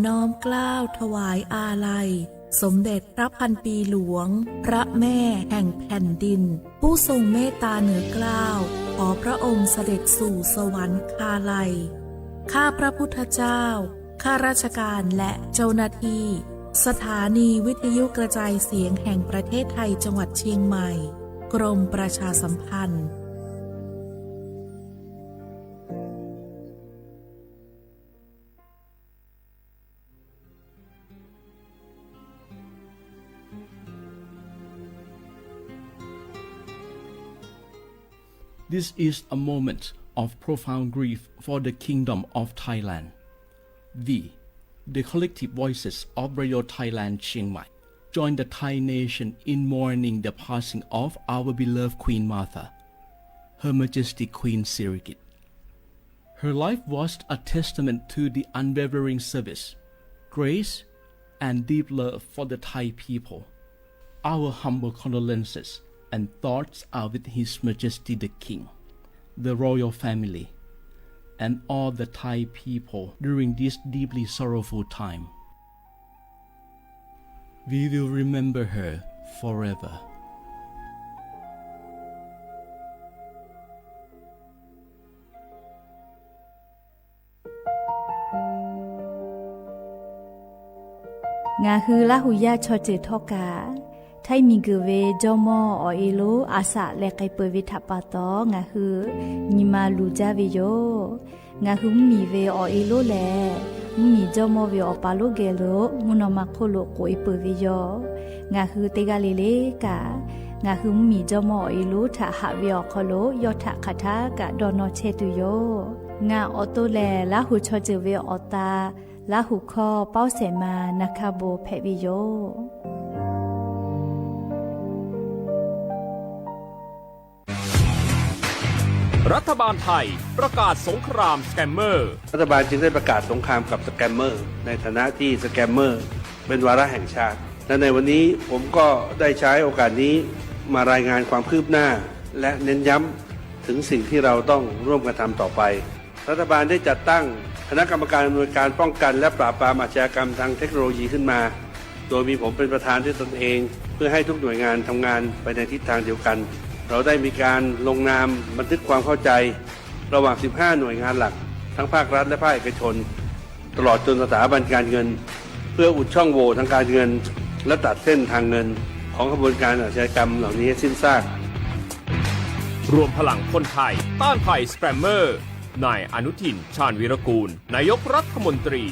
น้อมเกล้าถวายอาลัย สมเด็จพระพันปีหลวง พระแม่แห่งแผ่นดิน ผู้ทรงเมตตาเหนือเกล้า ขอพระองค์เสด็จสู่สวรรคาลัย ข้าพระพุทธเจ้า ข้าราชการและเจ้าหน้าที่ สถานีวิทยุกระจายเสียงแห่งประเทศไทยจังหวัดเชียงใหม่ กรมประชาสัมพันธ์ This is a moment of profound grief for the Kingdom of Thailand. We, the collective voices of Radio Thailand Chiang Mai, join the Thai nation in mourning the passing of our beloved Queen Mother, Her Majesty Queen Sirikit. Her life was a testament to the unwavering service, grace, and deep love for the Thai people. Our humble condolences and thoughts are with His Majesty the King, the royal family, and all the Thai people during this deeply sorrowful time. We will remember her forever. Ngaˬ hui Laˇ huˍ yaˇ chaw ceuˬ htawˇ kaꞈ, Htaiˇ miˬguiˬ ve jawˇmawˇ awˬ e lonˉ a shaꞈ leh k'ai peuˬ ve htaꞈ pa taw, ngaˬ hui nyi ma luˬ jaˇ ve yoˬ. Ngaˬ hui mvuhˇmiˬ ve awˬ e lonˉ lehˬ, mvuhˇmiˬ jawˇmawˇ ve awˬ pa lonˉ geh lo mvuhˇ naw ma hk'oˆ lo k'oꞈ e peuˬ ve yoˬ. Ngaˬ hui teˇ g'aˇ le le kaꞈ, ngaˬ hui mvuhˇmiˬ jawˇmawˇ awˬ e lonˉ htaꞈ haꞈ ve awˬ hk'aw lo yawˇ htaꞈ hk'aˬ htaˇ kaꞈ dawˇ nawˇ chehˇ tuˬ yoˬ. Ngaˬ awˬ to lehˬ, Laˇ huˍ chaw ceuˬ ve awˬ ta Laˇ huˍ hkawˇ Pawˇ Sehˍ ma Naˍ hkaˇ bon hpehꞈ ve yoˬ. รัฐบาลไทยประกาศสงครามสแกมเมอร์ รัฐบาลจึงได้ประกาศสงครามกับสแกมเมอร์ ในฐานะที่สแกมเมอร์เป็นวาระแห่งชาติ และในวันนี้ผมก็ได้ใช้โอกาสนี้มารายงานความคืบหน้า และเน้นย้ำถึงสิ่งที่เราต้องร่วมกันทำต่อไป รัฐบาลได้จัดตั้งคณะกรรมการอำนวยการป้องกันและปราบปรามอาชญากรรมทางเทคโนโลยีขึ้นมา โดยมีผมเป็นประธานด้วยตนเอง เพื่อให้ทุกหน่วยงานทำงานไปในทิศทางเดียวกัน เราได้มีการลงนามบันทึกความเข้าใจ ระหว่าง สิบห้า หน่วยงานหลัก ทั้งภาครัฐและภาคเอกชน ตลอดจนสถาบันการเงิน เพื่ออุดช่องโหว่ทางการเงิน และตัดเส้นทางเงินของขบวนการอาชญากรรมเหล่านี้ให้สิ้นซาก รวมพลังคนไทยต้านภัยสแกมเมอร์ นายอนุทิน ชาญวีรกูล นายกรัฐมนตรี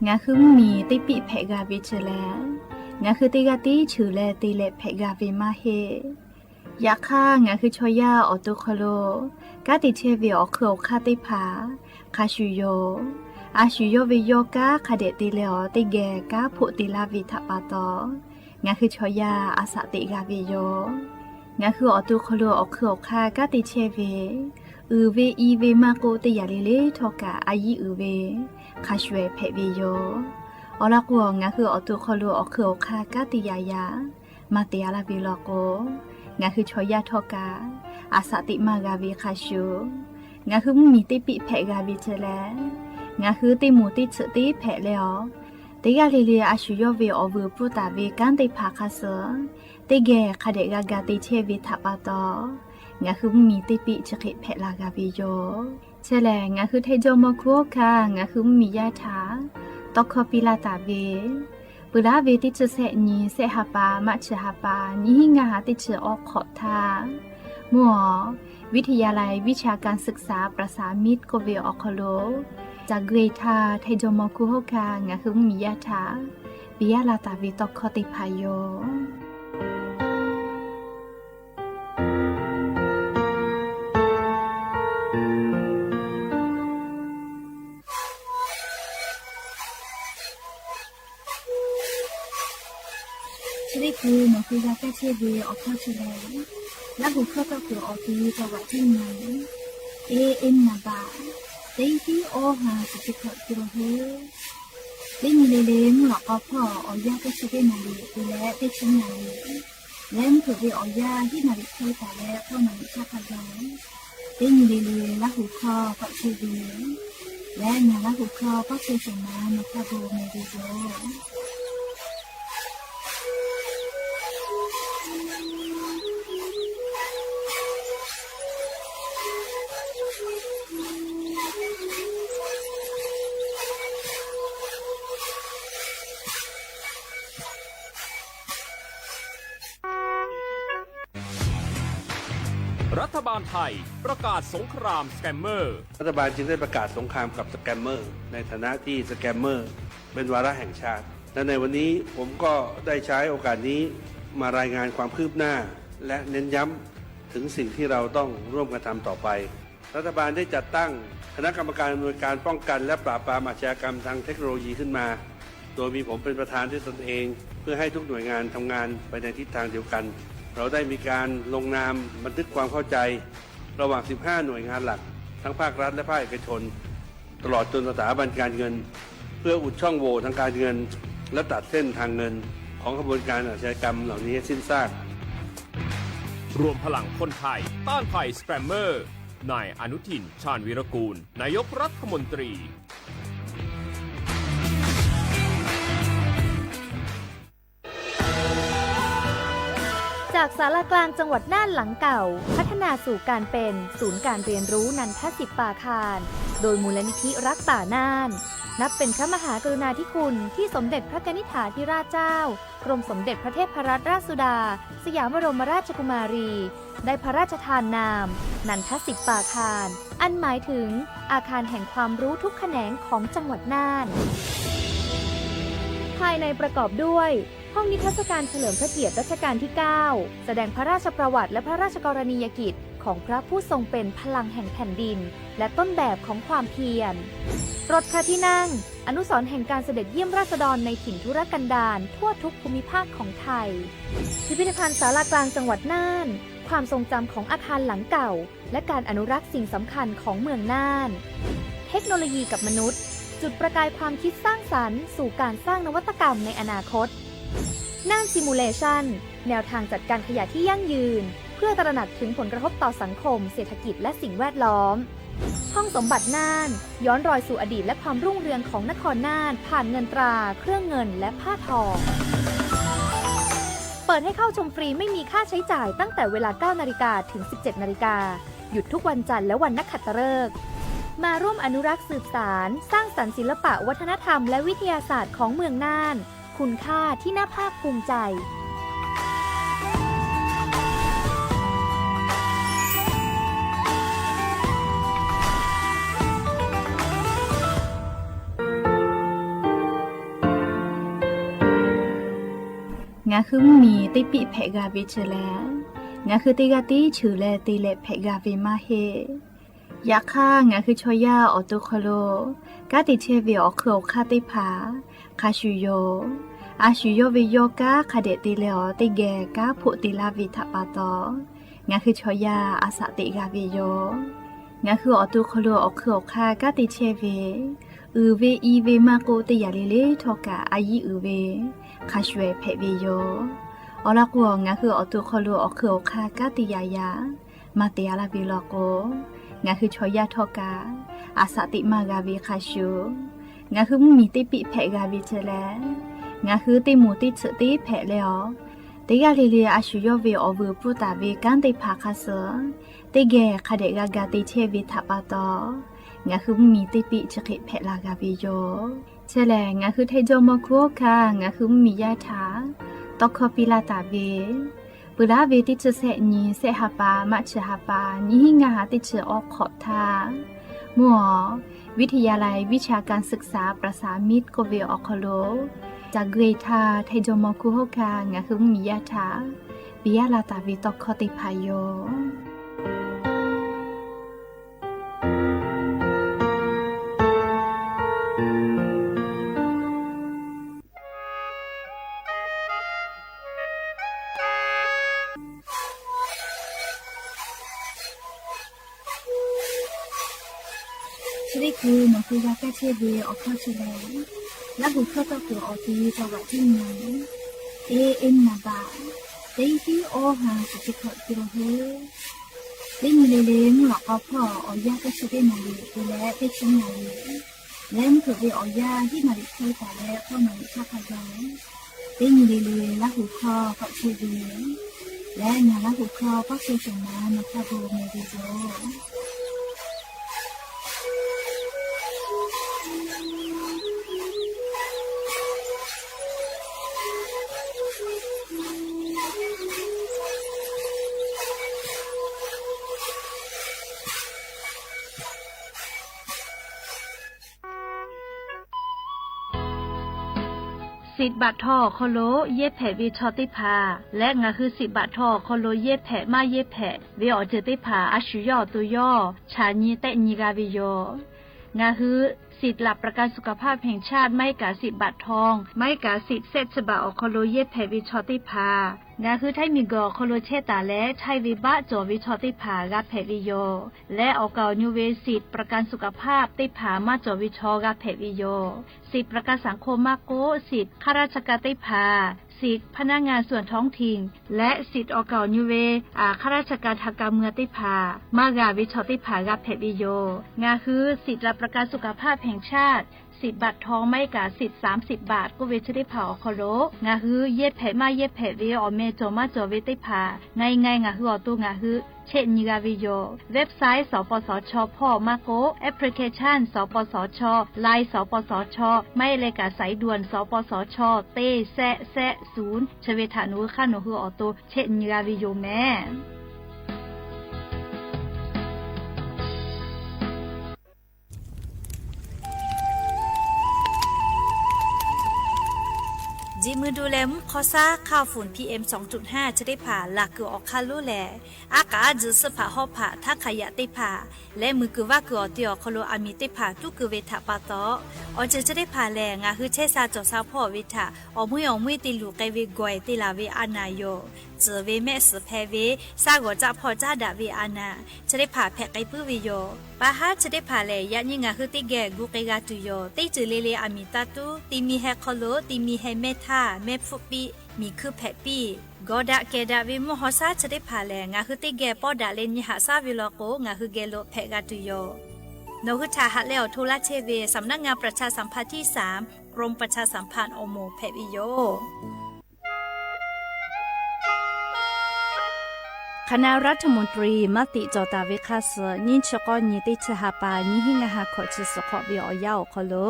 Ngaˬ hui mvuhˇmiˬ teˇ piˆ hpehꞈ g'a ve chi lehˬ, ngaˬ hui teˇ g'aˇ tiˉ cheuˬ leh te leh hpehꞈ g'a ve maˇ heˆ. Yaꞈ hk'aˇ, ngaˬ hui chaw yaˇ awˬ to hk'aw lo kanˉ te chehˇ ve awˬ hk'eun awˬ hk'aˇ teˇ hpaˍ hk'a shuˍ yoˬ. A shuˍ yawˇ ve yawˇ kanˉ hk'a dehꞈ te leh awˬ teˇ geh kanˉ hpoˆ te laˇ ve htaꞈ pa taw, ngaˬ hui chaw yaˇ a shaꞈ teꞈ g'a ve yoˬ. Ngaˬ hui awˬ to hk'aw lo awˬ hk'eun awˬ hk'aˇ kanˉ te chehˇ ve, uiˍ ve i ve maˇ k'oˆ, teˇ yanˇ le le htawˇ kaꞈ a yiˉ uiˍ ve hk'a shuˍ ehˍ hpehꞈ ve yoˬ. Awˬ lawn k'o, ngaˬ hui awˬ to hk'aw lo awˬ hk'eun awˬ hk'aˇ kanˉ te yaꞈ yaꞈ maˇ te a laˇ ve law k'o, ngaˬ hui chaw yaˇ htawˇ kaꞈ a shaꞈ teꞈ maˇ g'a ve hk'a shuˍ, ngaˬ hui mvuhˇmiˬ teˇ piˆ hpehꞈ g'a ve chi lehˬ, ngaˬ hui teˇ moˍ teˇ tsuhꞈ teˇ hpehꞈ leh awˬ, teˇ g'aˇ le le a shuˍ yawˇ ve awˬ vuiˬ pfuhˇ taˍ ve kanˉ teˇ hpaˍ hk'a suh teˇ geh hk'a dehꞈ g'a ga te chehˇ ve htaꞈ pa taw, ngaˬ hui mvuhˇmiˬ teˇ piˆ chi hk'e hpehꞈ la g'a ve yoˬ. Chi lehˬ, ngaˬ hui Htaiˇ jawˇmawˇ hkunˉ hawˉ hkanˇ ngaˬ hui mvuhˇmiˬ yaˇ htaꞈ tawˇ hkawˇ piˇ laˇ taˍ ve, peuˬ laˉ ve teˇ chi sehˆ nyi, sehˆ ha pa, March ha pa, nyiˇ hinˉ ngaˇ ha teˇ chi awˬ hk'awꞈ htaˇ, mvuhˇ awˬ วิทยาลัยวิชาการศึกษา ประสานมิตร k'oˆ ve awˬ hk'aw lo, ca gui htaˇ Htaiˇ jawˇmawˇ hkunˉ hawˉ hkanˇ ngaˬ hui mvuhˇmiˬ yaˇ htaꞈ piˇ laˇ taˍ ve tawˇ hkawˇ teˇ hpaˍ yoˬ. Chi teˇ hkui nawˬ hui g'a kaˇ chehˇ ve awˬ hkawˇ chi lehˬ, Laˇ huˍ hkawˇ tawˇ kuiˬ awˬ ti จังหวัดเชียงใหม่ A M number teˇ hiˉ awˇ ha suhˍ chi hkawꞈ kiˬ lo hui, teˇ nyi le le mvuhˇ lawꞈ k'aw hpawˇ awˬ yanˇ teˇ chi teˇ naˍ riˍ te leh teˇ chi naˍ riˍ Leh mvuhˇ hpeuꞈ ve awˬ yanˇ hiˉ naˍ riˍ hk'e taˍ leh k'awˇ naˍ riˍ htaˇ hk'a gaˬ, teˇ nyi le le Laˇ huˍ hkawˇ k'awꞈ chehˇ ve leh, ngaˬ Laˇ huˍ hkawˇ k'awˇ chehˇ shawˍ ma nawˬ htaˇ bon meh ve yoˬ. รัฐบาลไทยประกาศสงครามสแกมเมอร์ รัฐบาลจึงได้ประกาศสงครามกับสแกมเมอร์ ในฐานะที่สแกมเมอร์เป็นวาระแห่งชาติ และในวันนี้ผมก็ได้ใช้โอกาสนี้มารายงานความคืบหน้า และเน้นย้ำถึงสิ่งที่เราต้องร่วมกันทำต่อไป รัฐบาลได้จัดตั้งคณะกรรมการอำนวยการป้องกันและปราบปรามอาชญากรรมทางเทคโนโลยีขึ้นมา โดยมีผมเป็นประธานด้วยตนเอง เพื่อให้ทุกหน่วยงานทำงานไปในทิศทางเดียวกัน เราได้มีการลงนามบันทึกความเข้าใจ ระหว่าง สิบห้า หน่วยงานหลัก ทั้งภาครัฐและภาคเอกชน ตลอดจนสถาบันการเงิน เพื่ออุดช่องโหว่ทางการเงิน และตัดเส้นทางเงินของขบวนการอาชญากรรมเหล่านี้ให้สิ้นซาก รวมพลังคนไทยต้านภัยสแกมเมอร์ นายอนุทิน ชาญวีรกูล นายกรัฐมนตรี จากศาลากลางจังหวัดน่านหลังเก่า พัฒนาสู่การเป็นศูนย์การเรียนรู้นันทสิปปาคาร โดยมูลนิธิรักป่าน่าน นับเป็นพระมหากรุณาธิคุณที่สมเด็จพระกนิษฐาธิราชเจ้า กรมสมเด็จพระเทพรัตนราชสุดา สยามบรมราชกุมารี ได้พระราชทานนาม นันทสิปปาคาร อันหมายถึงอาคารแห่งความรู้ทุกแขนงของจังหวัดน่าน ภายในประกอบด้วย ห้องนิทรรศการเฉลิมพระเกียรติรัชกาลที่ เก้า แสดงพระราชประวัติและพระราชกรณียกิจของพระผู้ทรงเป็นพลังแห่งแผ่นดิน และต้นแบบของความเพียร รถพระที่นั่ง อนุสรณ์แห่งการเสด็จเยี่ยมราษฎรในถิ่นทุรกันดารทั่วทุกภูมิภาคของไทย พิพิธภัณฑ์ศาลากลางจังหวัดน่าน ความทรงจำของอาคารหลังเก่า และการอนุรักษ์สิ่งสำคัญของเมืองน่าน เทคโนโลยีกับมนุษย์ จุดประกายความคิดสร้างสรรค์สู่การสร้างนวัตกรรมในอนาคต น่าน Simulation แนวทางจัดการขยะที่ยั่งยืน เพื่อตระหนักถึงผลกระทบต่อสังคม เศรษฐกิจ และสิ่งแวดล้อม ห้องสมบัติน่าน ย้อนรอยสู่อดีตและความรุ่งเรืองของนครน่าน ผ่านเงินตรา เครื่องเงิน และผ้าทอ เปิดให้เข้าชมฟรีไม่มีค่าใช้จ่ายตั้งแต่เวลา เก้านาฬิกา ถึง สิบเจ็ดนาฬิกา หยุดทุกวันจันทร์และวันนักขัตฤกษ์ มาร่วมอนุรักษ์สืบสาน สร้างสรรค์ศิลปะวัฒนธรรมและวิทยาศาสตร์ของเมืองน่าน คุณค่าที่น่าภาคภูมิใจ Ngaˬ hui mvuhˇ miˬ teˇ piˆ hpehꞈ g'a ve chi lehˬ, ngaˬ hui teˇ g'aˇ tiˉ cheuˬ leh te leh hpehꞈ g'a ve maˇ heˆ. Yaꞈ hk'aˇ, ngaˬ hui chaw yaˇ awˬ to hk'aw lo kanˉ te chehˇ ve awˬ hk'eun awˬ hk'aˇ teˇ hpaˍ hk'a shuˍ yoˬ. A shu yawˇ ve yawˇ kanˉ hk'a dehꞈ te leh awˬ teˇ geh kanˉ hpoˆ te laˇ ve htaꞈ pa taw, ngaˬ hui chaw yaˇ a shaꞈ teꞈ g'a ve yoˬ. Ngaˬ hui awˬ to hk'aw lo awˬ hk'eun awˬ hk'aˇ kanˉ te chehˇ ve, uiˍ ve i ve maˇ k'oˆ, teˇ yanˇ le le htawˇ kaꞈ a yiˉ uiˍ ve hk'a shuˍ hpehꞈ ve yoˬ. Awˬ lawn k'o, ngaˬ hui awˬ to hk'aw lo awˬ hk'eun awˬ hk'aˇ kanˉ te yaꞈ yaꞈ maˇ te a laˇ ve law k'o, ngaˬ hui chaw yaˇ htawˇ kaꞈ a shaꞈ teꞈ maˇ g'a ve hk'a shuˍ, ngaˬ hui mvuhˇ miˬ teˇ piˆ hpehꞈ g'a ve chi lehˬ, ngaˬ hui teˇ moˍ teˇ tsuhꞈ teˇ hpehꞈ leh awˬ, teˇ g'aˇ le le a shu yawˇ ve awˬ vuiˬ pfuhˇ taˍ ve kanˉ teˇ hpaˍ hk'a suh teˇ geh hk'a dehꞈ g'a ga te chehˇ ve htaꞈ pa taw, ngaˬ hui mvuhˇ miˬ teˇ piˆ chi hk'e hpehꞈ la g'a ve yoˬ. Chi lehˬ, ngaˬ hui Htaiˇ jawˇmawˇ hkuˇ hawˉ hkanˇ ngaˬ hui mvuhˇ miˬ yaˇ htaꞈ tawˇ hkawˇ piˇ laˇ taˍ ve, peuˬ laˉ ve teˇ chi sehˆ nyi sehˆ ha pa maˇ chi ha pa nyiˇ hinˉ ngaˇ ha teˇ chi awˇ hk'awꞈ htaˇ, mvuhˇ awˬ วิทยาลัยวิชาการศึกษาประสานมิตร k'oˆ ve awˬ hk'aw lo, ca gui htaˇ Htaiˇ jawˇmawˇ hkuˇ hawˉ hkanˇ ngaˬ hui mvuhˇ miˬ yaˇ htaꞈ piˇ laˇ taˍ ve tawˇ hkawˇ teˇ hpaˍ yoˬ. Chi teˇ hkui nawˬ hui g'a kaˇ chehˇ ve awˬ hkawˇ chi lehˬ, Laˇ huˍ hkawˇ tawˇ kuiˬ awˬ ti cawˬ g'aꞈ teˇ nyi, teˇ eˉ naˍ baꞈ Teˇ tiˉ awˇ ha shiˍ chi hkawꞈ te la hui. Teˇ nyi le le mvuhˇ lawꞈ k'aw hpawˇ awˬ yanˇ teˇ chi teˇ naˍ riˍ te leh teˇ chi naˍ riˍ, leh mvuhˇ hkeuꞈ ve awˬ yanˇ hiˉ naˍ riˍ hk'e taˍ leh k'awˇ naˍ riˍ htaˇ hk'a gaˬ. Teˇ nyi le le Laˇ huˍ hkawˇ k'awꞈ chehˇ ve, leh ngaˬ Laˇ huˍ hkawˇ k'awˇ chehˇ shawˍ ma nawˬ htaˇ bon meh ve yoˬ. Siꞈ baꞈ htaw awˬ hk'aw lo yehˇ hpehꞈ ve chaw teˇ hpaˍ leh ngaˬ hui siꞈ baꞈ htaw awˬ hk'aw lo yehˇ hpehꞈ maˇ yehˇ hpehꞈ ve awˬ ceuˬ teˇ hpaˍ a shu yawˇ awˬ to yawˇ chaꞈ nyi tehˆ nyi g'a ve yoˬ. Ngaˬ hui สิทธิ์หลักประกันสุขภาพแห่งชาติ maˇ heˆ kaꞈ siꞈ baꞈ htaw, maˇ heˆ kaꞈ siꞈ shehˆ chi baꞈ awˬ hk'aw lo yehˇ hpehꞈ ve chaw teˇ hpaˍ, ngaˬ hui Htaiˇ miˬguiˬ awˬ hk'aw lo chehˇ taˍ leh chaiˇ ve baˆ cawˬ ve chaw teˇ hpaˍ g'a hpehꞈ ve yoˬ. Leh awˬ kaˍ awˬ nu ve siꞈ ประกันสุขภาพ teˇ hpaˍ maˇ cawˬ ve chaw g'a hpehꞈ ve yoˬ. Siꞈ ประกันสังคม maˇ k'oˆ, siꞈ ข้าราชการ teˇ hpaˍ, siꞈ พนักงานส่วนท้องถิ่น leh siꞈ awˬ kaˍ awˬ nu ve ข้าราชการทางการเมือง teˇ hpaˍ maˇ g'a ve chaw teˇ hpaˍ g'a hpehꞈ ve yoˬ. Ngaˬ hui สิทธิ์หลักประกันสุขภาพแห่งชาติ siꞈ baꞈ htaw maˇ heˆ kaꞈ siꞈ สามสิบ baꞈ k'oˆ ve chi teˇ hpaˍ awˬ hk'aw lo ngaˬ hui yehˇ hpehꞈ maˇ yehˇ hpehꞈ ve awˬ meh cawˬ maˇ cawˬ ve teˇ hpaˍ ngai ngai ngaˬ hui awˬ to ngaˬ hui chehˆ nyi g'a ve yoˬ. Website สปสช hpawˇ maˇ k'oˆ, application สปสช, Line สปสช, maˇ heˆ leh kaꞈ สายด่วน สปสช teˇ shehˆ shehˆ ศูนย์ chi ve htaꞈ nawˬ hui hk'aˇ nawˬ hui awˬ to chehˆ nyi g'a ve yoˬ meh. Ji mui du leh mvuhˇ hk'aw shaˉ hk'aˇ funˍ PM สองจุดห้า chi teˇ hpaˍ laˬ kuiˬ awˬ hk'aˇ lonˉ lehˬ, aˉ k'aꞈ aˉ tzuhꞈ suhˆ hpaꞈ hawˉ hpaꞈ htaˇ hk'aˬ yaꞈ teˇ hpaˍ leh muiˬ kuiˬ vaˇ kuiˬ awˬ ti awˬ hk'aw lo aˬ miˍ teˇ hpaˍ tuˉ keu ve htaꞈ pa taw, awˬ ceuˬ chi teˇ hpaˍ lehˬ ngaˬ hui chehˇ sha cawˬ sha hpawˇ ve htaꞈ awˬ meuˇ awˬ meuˇ te luˬ k'ai ve gawˬ e te laˬ ve a naˍ yoˬ. Tzuhˬ ve mehˆ suhˍ hpehꞈ ve shaˉ g'awˬ caˆ hpawˇ caˉ daꞈ ve a naˍ chi teˇ hpaˍ hpehꞈ k'ai puiˉ ve yoˬ. Pa haˉ chi teˇ hpaˍ lehˬ, yaꞈ nyi ngaˬ hui teˇ geh gu k'ai g'a tuˬ yoˬ. Teˇ ceuˬ le le aˬ miˍ taˇ tuˉ, ti mi heh hk'aw lo ti mi heh mehˇ htaˇ mehˇ hpfuhˆ piˇ, miˬ hkui hpehꞈ piˇ, gawˬ daꞈ kehˬ daꞈ ve mvuhˇ haw shaˉ chi teˇ hpaˍ lehˬ, ngaˬ hui teˇ geh pawˇ daꞈ leh nyi haꞈ shaˉ ve law k'o, ngaˬ hui geh lo hpehꞈ g'a tuˬ yoˬ. Nawˬ hui htaꞈ haꞈ leh awˬ hto laˇ chehˇ ve สำนักงานประชาสัมพันธ์ที่สาม กรมประชาสัมพันธ์ awˬ moˍ hpehꞈ ve yoˬ. คณะรัฐมนตรี maˇ tiꞈ cawˬ taˍ ve hk'a suh nyiˇ chi k'awˇ nyi teˇ chi ha pa nyiˇ hinˉ ngaˇ ha hkawꞈ chi suhˍ hk'awꞈ ve awˬ yanˇ awˬ hk'aw lo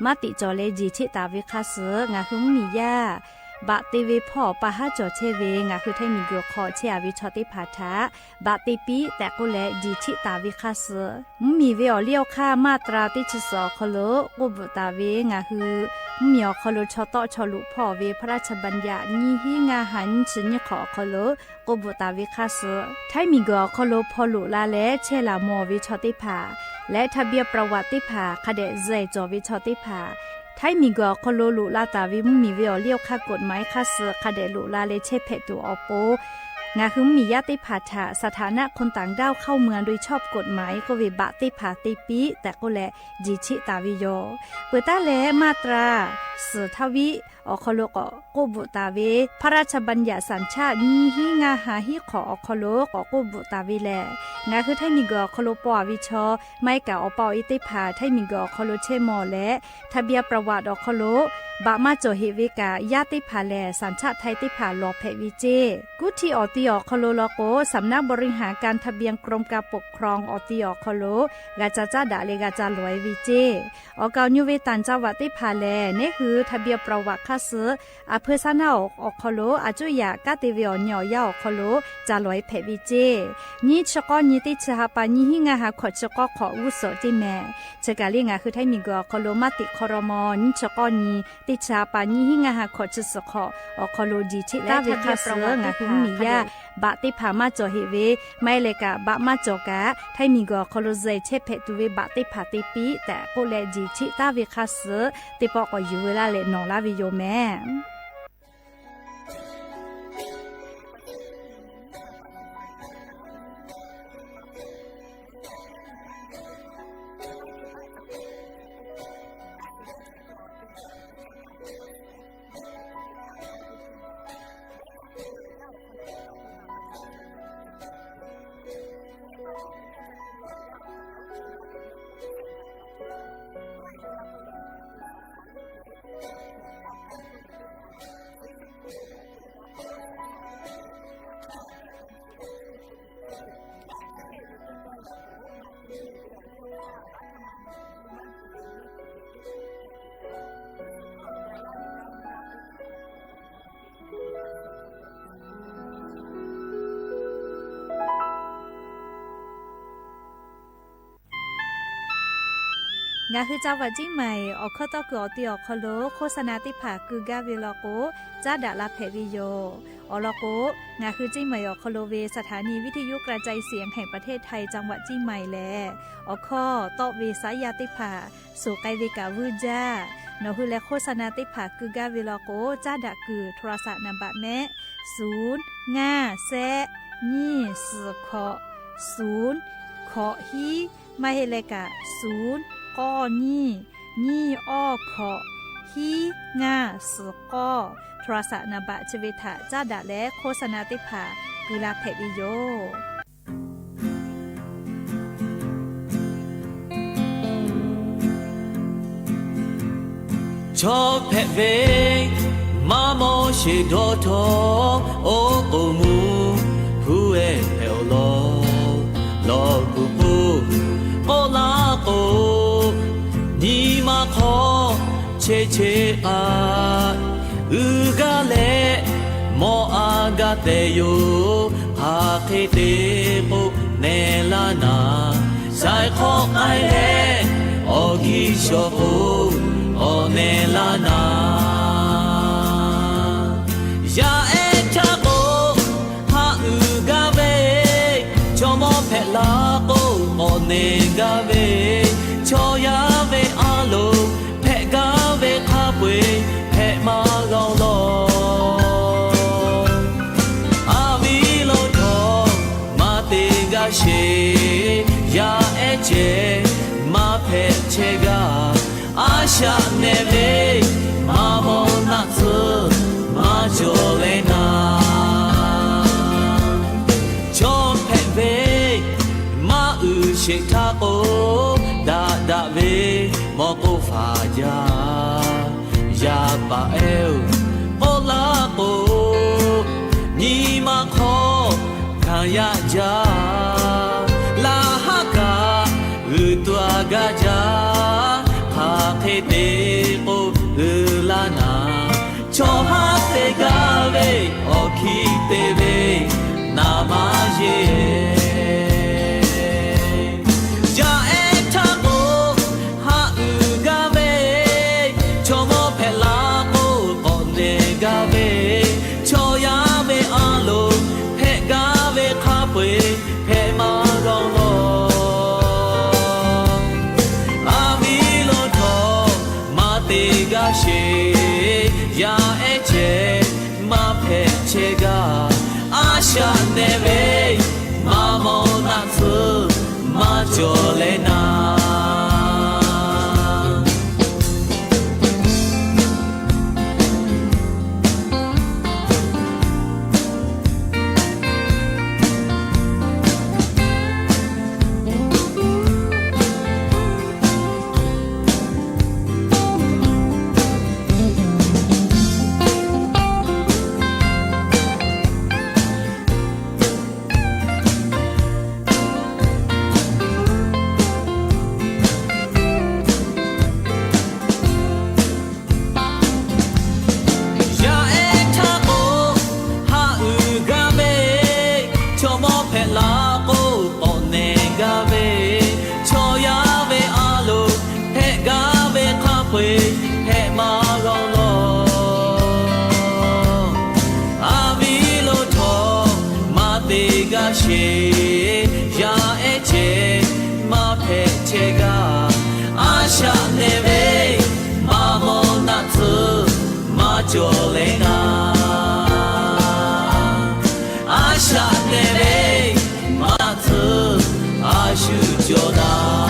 maˇ tiꞈ cawˬ leh jiˬ cheˆ taˍ ve hk'a suh ngaˬ hui mvuhˇmiˬ yaˇ baꞈ te ve hpawˇ pa haˉ cawˬ chehˇ ve ngaˬ hui Htaiˇ miˬguiˬ hk'aw chehˇ a ve chaw teˇ hpaˍ htaꞈ baꞈ te piˇ tehꞈ k'oˆ leh jiˬ cheˆ taˍ ve hk'a suh, mvuhˇmiˬ ve awˬ liˇ awˬ hk'aˇ maˇ tra teˇ chi suhˍ awˬ hk'aw lo k'oˆ bvuhꞈ taˍ ve ngaˬ hui mvuhˇmiˬ awˬ hk'aw lo chaw tawˆ chaw loꞈ hpawˇ ve พระราชบัญญัติ nyiˇ hinˉ ngaˇ ha nyiˇ chi nyiˇ hk'awꞈ awˬ hk'aw lo k'oˆ bvuhꞈ taˍ ve hk'a suh, Htaiˇ miˬguiˬ awˬ hk'aw lo hpaw loꞈ la leh chehˇ laˬ mawˬ ve chaw teˇ hpaˍ leh ทะเบียนประวัติ teˇ hpaˍ hk'a dehꞈ zuhˬ cawˬ ve chaw teˇ hpaˍ, Htaiˇ miˬguiˬ awˬ hk'aw lo loꞈ la taˍ ve mvuhˇmiˬ ve awˬ liˇ awˬ hk'aˇ กฎหมาย hk'a suh hk'a dehꞈ loꞈ la leh chehˇ hpehꞈ tuˬ awˬ pon, ngaˬ hui mvuhˇmiˬ yaˇ teˇ hpaˍ htaꞈ สถานะคนต่างด้าวเข้าเมืองโดยชอบกฎหมาย k'oˆ ve baꞈ teˇ hpaˍ te piˇ tehꞈ k'oˆ leh jiˬ cheˆ taˍ ve yoˬ. Peuˬ taˉ leh maˇ tra suhˍ htaˇ viˆ awˬ hk'aw lo k'awꞈ k'oˆ bvuhꞈ taˍ ve พระราชบัญญัติสัญชาติ nyiˇ hinˉ ngaˇ ha hiˉ hk'awꞈ awˬ hk'aw lo k'awꞈ k'oˆ bvuhꞈ taˍ ve lehˬ, ngaˬ hui Htaiˇ miˬguiˬ awˬ hk'aw lo paw a ve chaw maˇ heˆ kaꞈ awˬ pa awˬ e teˇ hpaˍ Htaiˇ miˬguiˬ awˬ hk'aw lo chehˇ mawˬ leh ทะเบียนประวัติ awˬ hk'aw lo baꞈ maˇ cawˬ heꞈ ve kaꞈ yaˇ teˇ hpaˍ lehˬ สัญชาติไทย teˇ hpaˍ lawˬ hpehꞈ ve ceˇ. Kuˇ htiˇ awˬ ti awˬ hk'aw lo law k'o, สำนักบริหารการทะเบียน กรมการปกครอง awˬ ti awˬ hk'aw lo g'a ca caˉ daꞈ leh g'a ca lawˬ e ve ceˇ. Awˬ kaˍ awˬ nu ve ต่างจังหวัด teˇ hpaˍ lehˬ, neˉ hui ทะเบียนประวัติ hk'a suh a hpeu saˉ naˉ awˬ hk'aw lo a cuˇ yaꞈ kanˉ te ve awˬ nyi awˬ yanˇ awˬ hk'aw lo ca lawˬ e hpehꞈ ve ceˇ. Nyiˇ chi k'awˇ nyi teˇ chi ha pa nyiˇ hinˉ ngaˇ ha hkawꞈ chi k'awˇ hk'awꞈ g'uˇ suhˍ ceˇ mehˍ. Chi kaˬ le ngaˬ hui Htaiˇ miˬguiˬ awˬ hk'aw lo maˇ tiꞈ hk'aw raw maw nyiˇ chi k'awˇ nyi teˇ chi ha pa nyiˇ hinˉ ngaˇ ha hkawꞈ chi suhˍ hk'awꞈ awˬ hk'aw lo jiˬ cheˆ taˍ ve hk'a suh ngaˬ hui mvuhˇmiˬ yaˇ baꞈ teˇ hpaˍ maˇ cawˬ heꞈ ve, maˇ heˆ leh kaꞈ baꞈ maˇ cawˬ kaꞈ Htaiˇ miˬguiˬ awˬ hk'aw lo zuhˬ chehˇ hpehꞈ tuˬ ve baꞈ teˇ hpaˍ te piˇ tehꞈ k'oˆ leh jiˬ cheˆ taˍ ve hk'a suh teˇ pawˆ k'awꞈ yuˬ veu laˇ leh nawˬ laˇ ve yoˬ mehˍ. Ngaˬ hui จังหวัดเชียงใหม่ awˬ hkawˇ tawˇ kuiˬ awˬ te awˬ hk'aw lo โฆษณา teˇ hpaˍ keu gaˇ ve law k'o, caˉ daꞈ la hpehꞈ ve yoˬ. Awˬ lawn k'o, ngaˬ hui เชียงใหม่ awˬ hk'aw lo ve สถานีวิทยุกระจายเสียงแห่งประเทศไทย จังหวัดเชียงใหม่ lehˬ, awˬ hkawˇ tawˆ ve saˉ yaˇ teˇ hpaˍ suhˍ k'ai ve kaꞈ vuiˇ jaˇ. Nawˬ hui leh โฆษณา teˇ hpaˍ keu gaˇ ve law k'o, caˉ daꞈ kuiˬ โทรศัพท์ naˍ baꞈ mehˆ, suˍ ngaˇ shehˆ nyiˇ suhˍ hkawꞈ suˍ hkawꞈ hiˉ, maˇ heˆ leh kaꞈ suˍ k'awˇ nyiˇ nyiˇ awˇ hkawꞈ hiˉ ngaˇ suhˍ k'awˇ, โทรศัพท์ naˍ baꞈ chi ve htaꞈ caˉ daꞈ leh โฆษณา teˇ hpaˍ keu la hpehꞈ ve yoˬ. Chaw hpehꞈ ve maˇ mawˇ sheˍ dawˇ htawˇ, oˉ k'oˍ mvuhˇ hpu ehˉ hpehꞈ awˬ lawn, lawˬ kuˬ k'oˆ k'oˆ laˇ k'o, nyi ma hk'aw cheˇ cheˇ k'aꞈ uiˍ gaˇ leh, mawˇ a gaˇ tehꞈ yoˬ. Hk'aˬ hk'e te k'o, neh laˇ naˍ, shaiˍ hk'awꞈ k'ai leh, awˬ hkiˇ shawˍ k'o, k'awꞈ neh laˇ naˍ. Yaˇ ehˉ htaˇ k'o, haˆ uiˍ gaˇ ve, chaw mawˇ hpehꞈ la k'o, k'awꞈ neh gaˇ ve, chaw yaˇ ve a loˍ hpehꞈ gaˇ ve hk'a peu-eˬ hpehꞈ maˇ g'a-oˬ lawˬ. A viˉ lo htawˇ maˇ te gaˇ sheˍ, yaˇ ehˉ ceh maˇ hpehꞈ chehˇ gaˇ. A shaꞈ neh ve maˇ mawˇ naˆ tcuhˇ maˇ cawˬ leh naˍ. Chaw hpehꞈ ve maˇ uiˍ sheˍ htaˇ k'o, daꞈ daꞈ ve mawˇ k'oˆ faˍ jaˇ. Yaˇ paˍ ehˉ-oˬ, k'oˆ laˇ k'o, nyi ma hk'aw hkanˍ yaˇ jaˇ. Laꞈ haˉ kaꞈ g'uiˬ tuˬ a gaˇ jaˇ. Hk'aˬ hk'e te k'o, uiˍ laˇ naˍ. Chaw haˉ te gaˇ ve, awˬ hkiˇ te ve naˍ maˇ yeˬ. Yaˇ ehˉ htaˇ k'o, haˆ uiˍ gaˇ ve, chaw mawˇ hpehꞈ la k'o, k'awꞈ neh gaˇ ve, chaw yaˇ ve a loˍ hpehꞈ gaˇ ve hk'a peu-eˬ hpehꞈ maˇ g'a-oˬ lawˬ. A viˉ lo htawˇ maˇ te gaˇ sheˍ, yaˇ ehˉ ceh maˇ hpehꞈ chehˇ gaˇ. A shaꞈ neh ve maˇ mawˇ naˆ tcuhˇ maˇ cawˬ leh naˍ. Yaˇ ehˉ htaˇ k'o, haˆ uiˍ gaˇ ve, chaw mawˇ hpehꞈ la k'o, k'awꞈ neh gaˇ ve, chaw yaˇ ve a loˍ hpehꞈ gaˇ ve hk'a peu-eˬ hpehꞈ maˇ g'a-oˬ lawˬ. A viˉ lo htawˇ maˇ te gaˇ sheˍ, yaˇ ehˉ ceh maˇ hpehꞈ chehˇ gaˇ. A shaꞈ neh ve maˇ mawˇ naˆ tcuhˇ maˇ cawˬ leh naˍ. A shaꞈ neh ve maˇ tcuhˇ a shu cawˬ naˍ.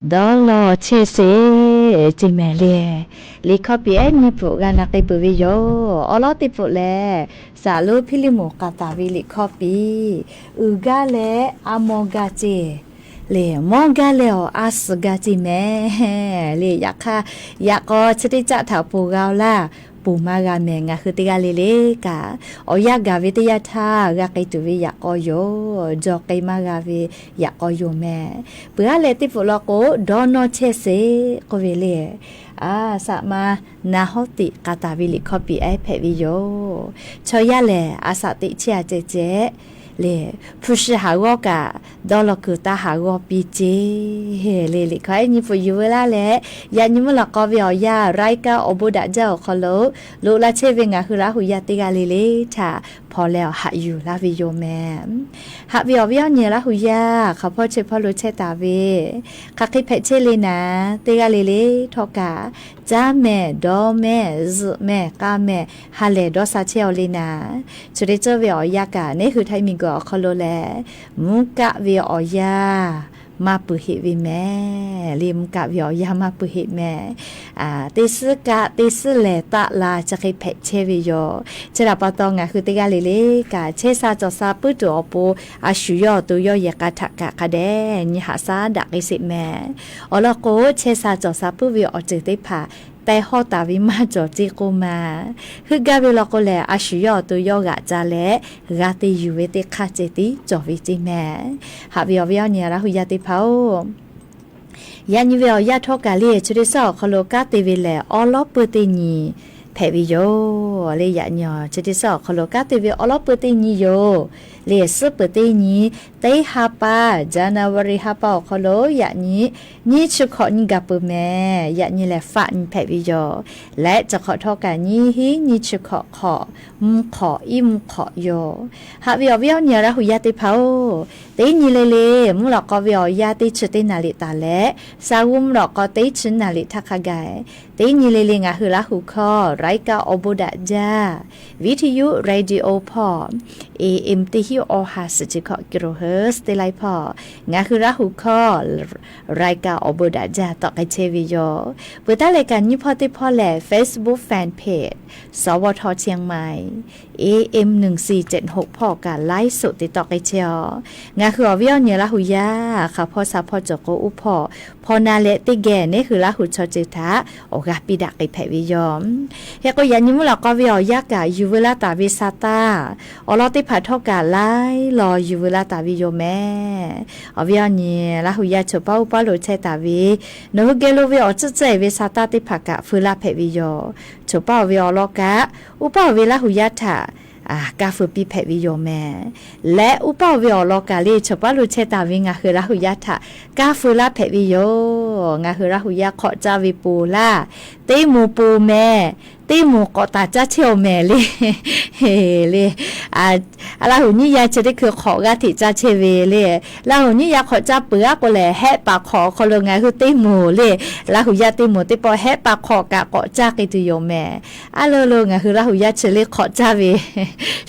Dawˇ law chehˇ sheˍ ceˇ mehˍ le. Liꞈ hkawˇ piˍ ehˉ nyiˇ pfuhꞈ g'a na k'ai peuˬ ve yoˬ. Awˬ lawn teˇ pfuhꞈ lehˬ, saˍ lonˉ Hpiˇliˇmonˍ k'aˍ taˍ ve liꞈ hkawˇ piˍ, uiˍ gaˇ leh a mawˇ gaˇ ceˇ le, mawˇ gaˇ leh awˬ a suhˍ gaˇ ceˇ mehˍ le. Yaꞈ hk'aˇ, yaꞈ k'aw chi teˇ caˆ htaꞈ ponˬ g'a-oˬ laˇ, ponˬ maˇ g'a mehˍ. Ngaˬ hui teˇ g'aˇ le le kaꞈ, awˬ yanˇ gaˬ ve teˇ yanˇ htaˇ g'a k'ai tuˬ ve yaꞈ k'aw yoˬ. Jaw k'ai maˇ g'a ve yaꞈ k'aw yoˬ mehˍ. Peuˬ aˉ leh teˇ pfuhꞈ law k'o, dawˇ nawˇ chehˇ sheˍ k'oˆ ve le. A, saˍ ma na hawˉ teꞈ k'aˍ taˍ ve liꞈ hkawˇ piˍ ehˉ hpehꞈ ve yoˬ. Chaw yaˇ lehˬ, a saꞈ teꞈ chehˇ a ceh ceh le, hpu shi haˍ g'awˇ kaꞈ dawˇ law kuiˬ taˇ haˍ g'awˇ piˇ ceˇ le. Liꞈ hkawˇ ehˉ nyiˇ pfuhꞈ yuˬ veu laˇ leh, yaꞈ nyi mvuhˇ lawꞈ k'aw ve awˬ yanˇ รายการ awˬ bon daꞈ jaˇ awˬ hk'aw lo loꞈ la chehˇ ve ngaˬ hui Laˇ hu yaˇ teˇ g'aˇ le le htaꞈ hpaw leh awˬ haꞈ yuˬ laˇ ve yoˬ mehˍ. Haꞈ ve awˬ viˉ awˬ nyi Laˇ hu yaˇ hk'aˬ hpawˇ chi hpawˇ lo chehˇ taˍ ve, hk'aˬ hk'e hpehꞈ chehˇ le naˍ, teˇ g'aˇ le le htawˇ kaꞈ, caˇ mehˍ, dawˇ mehˍ, zuhꞈ mehˍ, k'a mehˍ, ha lehˬ dawˇ sha chehˇ-aw le naˍ. Chi teˇ ceuˬ ve awˬ yanˇ kaꞈ, neˉ hui htaiˍ miˬguiˬ awˬ hk'aw lo lehˬ, mvuhˇ kaˆ ve awˬ yanˇ maˇ pui heꞈ ve mehˍ le. Mvuhˇ kaˆ ve awˬ yanˇ maˇ pui heꞈ mehˍ. Teˇ suhˉ kaˆ teˇ suhˉ lehˬ taˆ la chi hk'e hpehꞈ chehˇ ve yoˬ. Chi htaꞈ pa taw, ngaˬ hui teˇ g'aˇ le le kaꞈ, chehˇ sha cawˬ sha puiˉ tuˬ awˬ pon a shu yawˇ awˬ to yawˇ yehˬ k'a htaꞈ kaꞈ hk'a dehꞈ nyi haꞈ shaˉ daꞈ k'ai sheˍ mehˍ. Awˬ lawn k'o, chehˇ sha cawˬ sha puiˉ ve awˬ ceuˬ teˇ hpaˍ teh hawˇ taˍ ve maˇ cawˬ ceˇ k'oˆ ma. Heuˆ gaˇ ve law k'o lehˬ, a shu yawˇ awˬ to yawˇ g'aꞈ ca leh g'a te yuˬ ve teˇ hk'aˇ ceh tiˉ cawˬ ve ceˇ mehˍ. Haꞈ ve awˬ viˉ awˬ nyi Laˇ hu yaˇ teˇ hpaˍ-oˬ, yaꞈ nyi ve awˬ yanˇ htawˇ kaꞈ le, chi teˇ suhˉ awˬ hk'aw lo kanˉ te ve lehˬ, awˉ lawˉ peuˇ teˇ nyi hpehꞈ ve yoˬ le. Yaꞈ nyi chi teˇ suhˉ awˬ hk'aw lo kanˉ te ve awˉ lawˉ peuˇ teˇ nyi yoˬ le. Suhˉ peuˬ teˇ nyi, teˇ ha pa, January ha pa awˬ hk'aw lo yaꞈ nyi nyiˇ chi hkawꞈ nyi gaˬ peuˬ mehˍ. Yaꞈ nyi lehˬ faˆ nyi hpehꞈ ve yoˬ. Leh chi hk'awꞈ htawˇ kaꞈ nyiˇ hinˉ nyiˇ chi hkawꞈ hk'awꞈ, mvuhˇ hk'awꞈ iˉ mvuhˇ hk'awꞈ yoˬ. Haꞈ ve awˬ viˉ awˬ nyi Laˇ hu yaˇ teˇ hpaˍ-oˬ, teˇ nyi le le mvuhˇ lawꞈ k'aw ve awˬ yanˇ teˇ chi teˇ naˍ riˍ taˍ leh, sa g'uˇ mvuhˇ lawꞈ k'aw teˇ chi naˍ riˍ htaˇ hk'a gaˬ, teˇ nyi le le ngaˬ hui Laˇ hu hkawˇ รายการ awˬ bon daꞈ jaˇ วิทยุ radio hpawˇ, A M teˇ hinˉ awˬ ha suhˍ chi hkawꞈ กิโลเฮิรตซ์ teˇ laiˉ hpawˇ, ngaˬ hui Laˇ hu hkawˇ รายการ awˬ bon daꞈ jaˇ tawˆ k'ai chehˇ ve yoˬ. Peuˬ taˉ leh kaꞈ nyiˇ hpawˇ teˇ hpawˇ lehˬ, Facebook fan page สวท เชียงใหม่ A M หนึ่งสี่เจ็ดหก hpawˇ kaꞈ ไลฟ์สด te tawˆ k'ai chehˇ-aw. Ngaˬ hui awˬ viˉ awˬ nyi Laˇ hu yaˇ hk'aˬ hpawˇ sha hpawˇ cawˬ k'o, uˉ hpawˇ hpaw na leh teˇ geh neˉ hui Laˇ hu chaw ceuˬ htaꞈ awˬ g'aˇ piˇ daꞈ k'ai hpehꞈ ve yoˬ. Hk'e k'o, yaꞈ nyi mvuhˇ lawꞈ k'aw ve awˬ yanˇ kaꞈ yuˬ veu laˇ taˍ ve sa taˇ, awˬ lawn teˇ hpaˍ htawˇ kaꞈ laiˉ law yuˬ veu laˇ taˍ ve yoˬ mehˍ. Awˬ viˉ awˬ nyi Laˇ hu yaˇ choˬ paˉ uˉ paˉ lo chehˇ taˍ ve, nawˬ hui geh lo ve awˬ tcuhˉ tcuhˉ-e ve sa taˇ teˇ hpaˍ kaꞈ feu laˇ hpehꞈ ve yoˬ. Choˬ paˉ-oˬ ve awˬ lawn kaꞈ, uˉ paˇ-oˬ ve Laˇ hu yaˇ htaꞈ kaˇ feu piˇ hpehꞈ ve yoˬ mehˍ. Leh uˉ paˇ-oˬ ve awˬ lawn kaꞈ le, choˬ paˉ lo chehˇ taˍ ve ngaˬ hui Laˇ hu yaˇ htaꞈ kaˇ feu laˇ hpehꞈ ve yoˬ. Ngaˬ hui Laˇ hu yaˇ hk'awꞈ caˇ ve poˬ laˇ, teˇ moˍ poˬ mehˍ. Teˇ moˍ k'awꞈ taˍ caˇ chehˇ-oˬ mehˍ le. Le, Laˇ hu nyiˇ yaˇ chi teˇ hkui hk'awꞈ g'aˇ hteꞈ caˇ chehˇ ve le. Laˇ hu nyiˇ yaˇ hk'awꞈ caˇ peuˬ aˉ k'o lehˬ, hehˆ paˍ hk'awꞈ awˬ hk'aw lo ngaˬ hui teˇ moˍ le, Laˇ hu yaˇ teˇ moˍ teˇ pawˆ hehˆ paˍ hk'awꞈ kaꞈ k'awꞈ caˇ k'ai tuˬ yoˬ mehˍ. Aˉ lo lo ngaˬ hui Laˇ hu yaˇ chi le hk'awꞈ caˇ ve,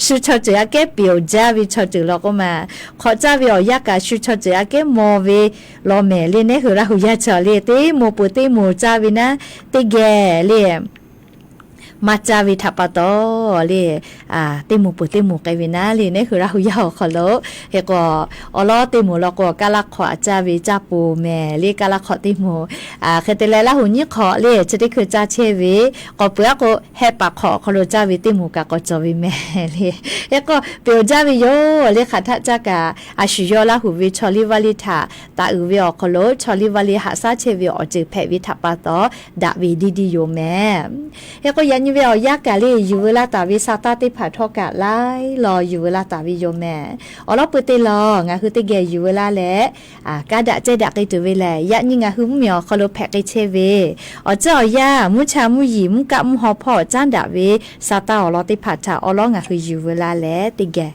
shu chaw ceuˬ aꞈ kehˉ peˍ-oˬ jaˇ ve chaw ceuˬ law k'oˆ ma. Hk'awꞈ caˇ ve awˬ yanˇ kaꞈ shu chaw ceuˬ aꞈ kehˉ maw ve law mehˍ le. Neˉ hui Laˇ hu yaˇ chi le, teˇ moˍ poˬ teˇ moˍ caˇ ve naˉ, teˇ geh le maˇ caˇ ve htaꞈ pa taw le, teˇ moˍ poˬ teˇ moˍ k'ai ve naˉ le, neˉ hui Laˇ hu yaˇ awˬ hk'aw lo. Hk'e k'o, awˬ lawn teˇ moˍ law k'o, kaˇ laˇ hk'awꞈ caˇ ve caˇ poˬ mehˍ le, kaˇ laˇ hk'awꞈ teˇ moˍ. Hk'e te leh Laˇ hu nyiˇ hk'awꞈ le chi teˇ hkui caˇ chehˇ ve, k'awꞈ peuˬ aˉ k'o, hehˆ paˍ hk'awꞈ awˬ hk'aw lo caˇ ve teˇ moˍ kaꞈ k'awꞈ cawˬ ve mehˍ le. Hk'e k'o, peˍ-oˬ jaˇ ve yoˬ le. Hk'aˬ htaˆ caˇ kaꞈ, a shu yawˇ Laˇ hu ve chaw liˇ vaˇ liˇ htaꞈ taˍ uiˍ ve awˬ hk'aw lo, chaw liˇ vaˇ liˇ haꞈ shaˉ chehˇ ve awˬ ceuˬ hpehꞈ ve htaꞈ pa taw, daꞈ ve diˇ diˇ yoˬ mehˍ. Hk'e k'o, yaꞈ nyi ve awˬ yanˇ kaꞈ le, yuˬ veu laˇ taˍ ve sa taˇ teˇ hpaˍ htawˇ kaꞈ laiˉ law yuˬ veu laˇ taˍ ve yoˬ mehˍ. Awˬ lawn peuˬ te lawˬ ngaˬ hui teˇ geh yuˬ veu laˇ leh, kaˇ daꞈ cehˇ daꞈ k'ai tuˬ ve lehˬ, yaꞈ nyi ngaˬ hui mvuhˇmiˬ awˬ hk'aw lo hpehꞈ k'ai chehˇ ve awˬ ceuˬ awˬ yanˇ, mvuhˇ cha mvuhˇ yiˍ mvuhˇ kaˆ mvuhˇ haw hpawˇ caˉ daꞈ ve sa taˇ awˬ lawn teˇ hpaˍ htaꞈ awˬ lawn ngaˬ hui yuˬ veu laˇ leh teˇ geh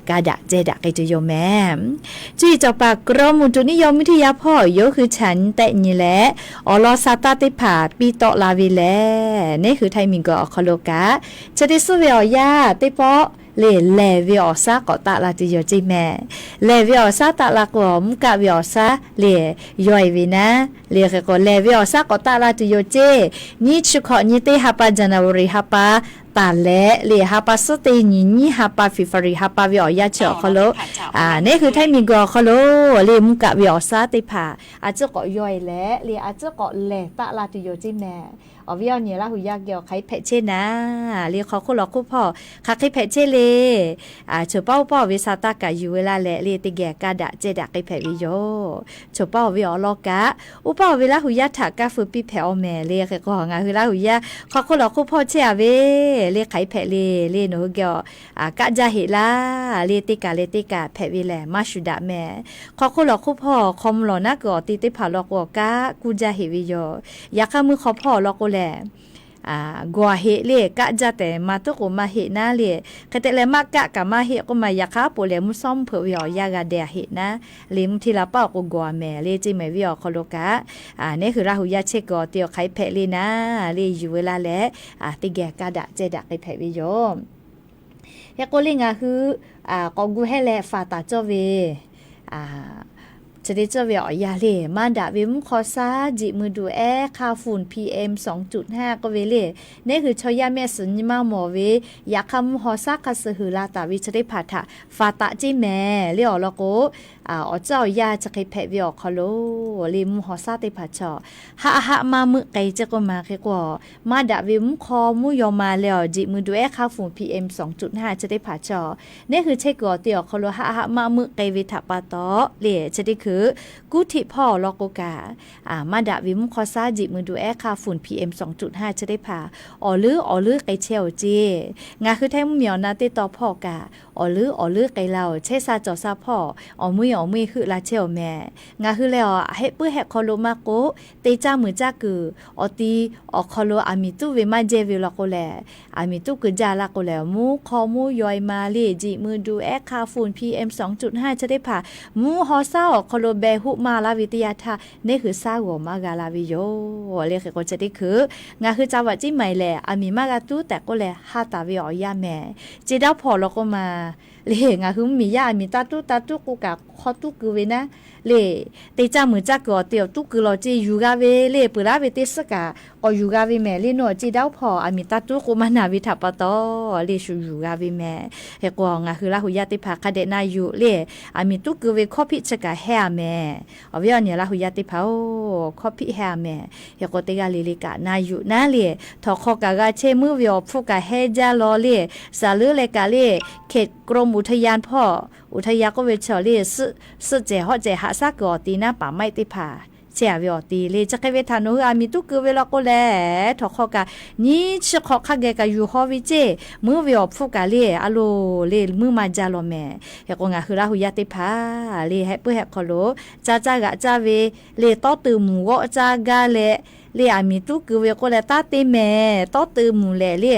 kaˇ daꞈ cehˇ daꞈ k'ai tuˬ yoˬ mehˍ. Cuˇ yiˍ cawˬ paˍ กรมอุตุนิยมวิทยา hpawˇ yawˇ hui htaꞈ nyi tehˆ nyi leh, awˬ lawn sa taˇ teˇ hpaˍ piˇ tawˆ la ve lehˬ, neˉ hui Htaiˇ miˬguiˬ awˬ hk'aw lo kaꞈ, chi teˇ suhˉ ve awˬ yanˇ teˇ pawˆ le, lehˬ ve awˬ shaˉ k'awꞈ taˆ la tuˬ yoˬ ceˇ mehˍ. Lehˬ ve awˬ shaˉ taˆ la k'o, mvuhˇ kaˆ ve awˬ shaˉ le yawˇ e ve naˉ le. Hk'e k'o, lehˬ ve awˬ shaˉ k'awꞈ taˆ la tuˬ yoˬ ceˇ. Nyiˇ chi hkawꞈ nyi teˇ ha pa January ha pa taˍ leh le, ha pa suhˉ teˇ nyi nyiˇ ha pa February ha pa ve awˬ yanˇ chi awˬ hk'aw lo, neˉ hui Htaiˇ miˬguiˬ awˬ hk'aw lo le, mvuhˇ kaˆ ve awˬ shaˉ teˇ hpaˍ a ciˉ k'awꞈ yawˇ e leh le, a ciˉ k'awꞈ lehˬ taˆ la tuˬ yoˬ ceˇ mehˍ. Awˬ viˉ awˬ nyi Laˇ hu yaˇ geh awˬ hk'aˬ hk'e hpehꞈ chehˇ naˉ le, hk'aw hk'oˆ lawˬ hk'oˆ hpawˇ hk'aˬ hk'e hpehꞈ chehˇ le. Choˬ paˉ oˇ paˇ awˬ ve sa taˇ kaꞈ yuˬ ve laˇ leh le, teˇ geh kaˇ daꞈ cehˇ daꞈ k'ai hpehꞈ ve yoˬ. Choˬ paˉ awˬ ve awˬ lawn kaꞈ, oˇ paˇ awˬ ve Laˇ hu yaˇ htaꞈ kaˇ feu piˇ hpehꞈ-aw mehˍ le. Hk'e k'o, ngaˬ hui Laˇ hu yaˇ hk'aw hk'oˆ lawˬ hk'oˆ hpawˇ chehˇ a ve le, hk'aˬ hk'e hpehꞈ le le, nawˬ hui geh awˬ kaˆ jaˇ heꞈ laˇ le, teˇ kaꞈ leh teˇ kaꞈ hpehꞈ ve lehˬ maˇ shuˍ daꞈ mehˍ. Hk'aw hk'oˆ lawˬ hk'oˆ hpawˇ hk'aw mvuh lawˬ naˉ kuiˬ awˬ ti teˇ hpaˍ law k'o, awˬ kaˆ kuˇ jaˇ heꞈ ve yoˬ. Yaꞈ hk'aˇ, mvuhˇ hk'aw hpawˇ awˬ lawn k'o lehˬ, gawˬ heꞈ le, kaˆ jaˇ tehꞈ maˇ tuˉ k'o maˇ heˆ naˉ le. Hk'e te leh, maˇ kaˆ kaꞈ maˇ heˆ k'oˆ ma, yaꞈ hk'aˇ a poˍ lehˬ, mvuhˇ shawˉ mvuhˇ hpeuꞈ ve awˬ yanˇ g'a deh a heˆ naˉ le, mvuhˇ hteˇ la paˉ awˬ k'o gawˬ a mehˍ le, ceˇ mehˍ ve awˬ hk'aw lo kaꞈ, neˉ hui Laˇ hu yaˇ chehˇ kuiˬ awˬ ti awˬ hk'aˬ hk'e hpehꞈ le naˉ le, yuˬ ve laˇ leh, teˇ geh kaˇ daꞈ cehˇ daꞈ k'ai hpehꞈ ve yoˬ. Hk'e k'o le, ngaˬ hui k'awꞈ gu hehˇ leh faˍ taˍ cawˇ ve chi teˇ cawˇ ve awˬ yanˇ le, maˇ daꞈ ve mvuhˇ hk'aw shaˉ jiꞈ mui duˬ ehˉ hk'a funˍ PM sawˍ cuꞈ hnaˇ k'oˆ ve le, neˉ hui chaw yaˇ mehˆ suhˍ nyi maˇ mawˬ ve, yaꞈ hk'aˇ mvuhˇ hk'aw shaˉ hk'a suh huiˍ la taˍ ve chi teˇ hpaˍ htaꞈ faˍ taˍ ceˇ mehˍ le. Awˬ lawn k'o, awˬ ceuˬ awˬ yanˇ chi hk'e hpehꞈ ve awˬ hk'aw lo le, mvuhˇ hk'aw shaˉ teˇ hpaˍ chaw haˆ haˆ maˇ meuˆ k'ai ceˇ k'oˆ ma. Hk'e k'o, maˇ daꞈ ve mvuhˇ hk'aw mvuhˇ yaw ma leh awˬ jiꞈ mui duˬ ehˉ hk'a funˍ PM sawˍ cuꞈ hnaˇ chi teˇ hpaˍ chaw, neˉ hui chehˇ kuiˬ awˬ ti awˬ hk'aw lo haˆ haˆ maˇ meuˆ k'ai ve htaꞈ pa taw le, chi teˇ hkui kuˉ htiˆ hpawˇ awˬ lawn k'o kaꞈ, maˇ daꞈ ve mvuhˇ hk'aw shaˉ jiꞈ mui duˬ ehˉ hk'a funˍ PM sawˍ cuꞈ hnaˇ chi teˇ hpaˍ awˬ leuˉ awˬ leuˉ k'ai chehˇ-oˬ ceˇ. Ngaˬ hui Htaiˇ mvuhˇmiˬ awˬ na teˇ taw hpawˇ kaꞈ awˬ leuˉ awˬ leuˉ k'ai la-oˬ. Chehˇ sha cawˬ sha hpawˇ awˬ meuˇ awˬ meuˇ heuˆ la chehˇ-oˬ mehˍ. Ngaˬ hui lehˬ, awˬ hehˆ puiˉ hehˆ hk'aw lo maˇ k'oˆ, te caˇ muiˬ caˇ kuiˬ awˬ ti awˬ hk'aw lo aˬ miˍ tuˉ ve maˇ jehˇ ve law k'o lehˬ, aˬ miˍ tuˉ keu jaˇ laˇ k'o lehˬ, mvuhˇ hk'aw mvuhˇ yaw e ma le, jiꞈ mui duˬ ehˉ hk'a funˍ PM sawˍ cuꞈ hnaˇ chi teˇ hpaˍ mvuhˇ hk'aw shaˉ awˬ hk'aw lo beh hoˆ maˇ laˇ ve teˇ yanˇ htaˇ, neˉ hui shaˉ g'awˬ maˇ g'a la ve yoˬ le. Hk'e k'o, chi teˇ hkui ngaˬ hui ca vaꞈ ciˉ maiˍ lehˬ, aˬ miˍ maˇ g'a tuˉ tehꞈ k'oˆ leh ha taˍ ve awˬ yanˇ mehˍ. Ceˇ daˇ hpawˇ awˬ lawn k'oˆ ma le, ngaˬ hui mvuhˇmiˬ yaˇ aˬ miˍ taˇ tuˉ taˇ tuˉ k'oˆ kaꞈ hk'aw tuˉ keu ve naˉ le, te caˇ muiˬ caˇ kuiˬ awˬ te awˬ tuˉ keu law ceˇ, yuˬ g'a ve le, peuˬ laˉ ve teˇ suhˉ kaꞈ k'awꞈ yuˬ g'a ve mehˍ le. Nawˬ ceˇ daˇ hpawˇ aˬ miˍ taˇ tuˉ k'oˆ maˇ na ve htaꞈ pa taw le, shu yuˬ g'a ve mehˍ. Hk'e k'o, ngaˬ hui Laˇ hu yaˇ teˇ hpaˍ hk'a dehꞈ na yuˬ le, aˬ miˍ tuˉ keu ve hkawˇ hpiˆ chi kaꞈ hehˇ a mehˍ. Awˬ viˉ awˬ nyi Laˇ hu yaˇ teˇ hpaˍ-oˬ, hkawˇ hpiˆ hehˇ a mehˍ. Hk'e k'o, teˇ g'aˇ le le kaꞈ na yuˬ naˉ le, htawnˍ hk'aw kaꞈ g'a chehˇ meuˇ ve awˬ hpfuhˇ kaꞈ hehˇ jaˇ law le, saˍ leuˉ leh kaꞈ le, hkeh krom uˍ htaˇ yanˇ hpawˇ, uˍ htaˇ yanˇ k'oˆ ve chaw le, suhˆ cehˬ hawˆ cehˬ haꞈ shaˉ kuiˬ awˬ ti naˉ paˍ maiˆ teˇ hpaˍ chehˇ a ve awˬ ti le. Chi hk'e ve htaꞈ nawˬ hui aˬ miˍ tuˉ keu ve law k'o lehˬ, htawnˍ hk'aw kaꞈ nyiˇ chi hk'awꞈ hk'a geh kaꞈ yuˬ haw ve ceˇ, meuˇ ve awˬ hpfuhˇ kaꞈ le, a lo le meuˇ maˇ jaˇ law mehˍ. Hk'e k'o, ngaˬ hui Laˇ hu yaˇ teˇ hpaˍ le, hehˆ puiˉ hehˆ hk'aw lo caˇ caˇ g'aꞈ caˇ ve le, tawˇ teu mvuhˬ g'awˆ caˇ gaˇ leh le, aˬ miˍ tuˉ keu ve k'oˆ leh taˇ te mehˍ. Tawˇ teu mvuhˬ lehˬ le,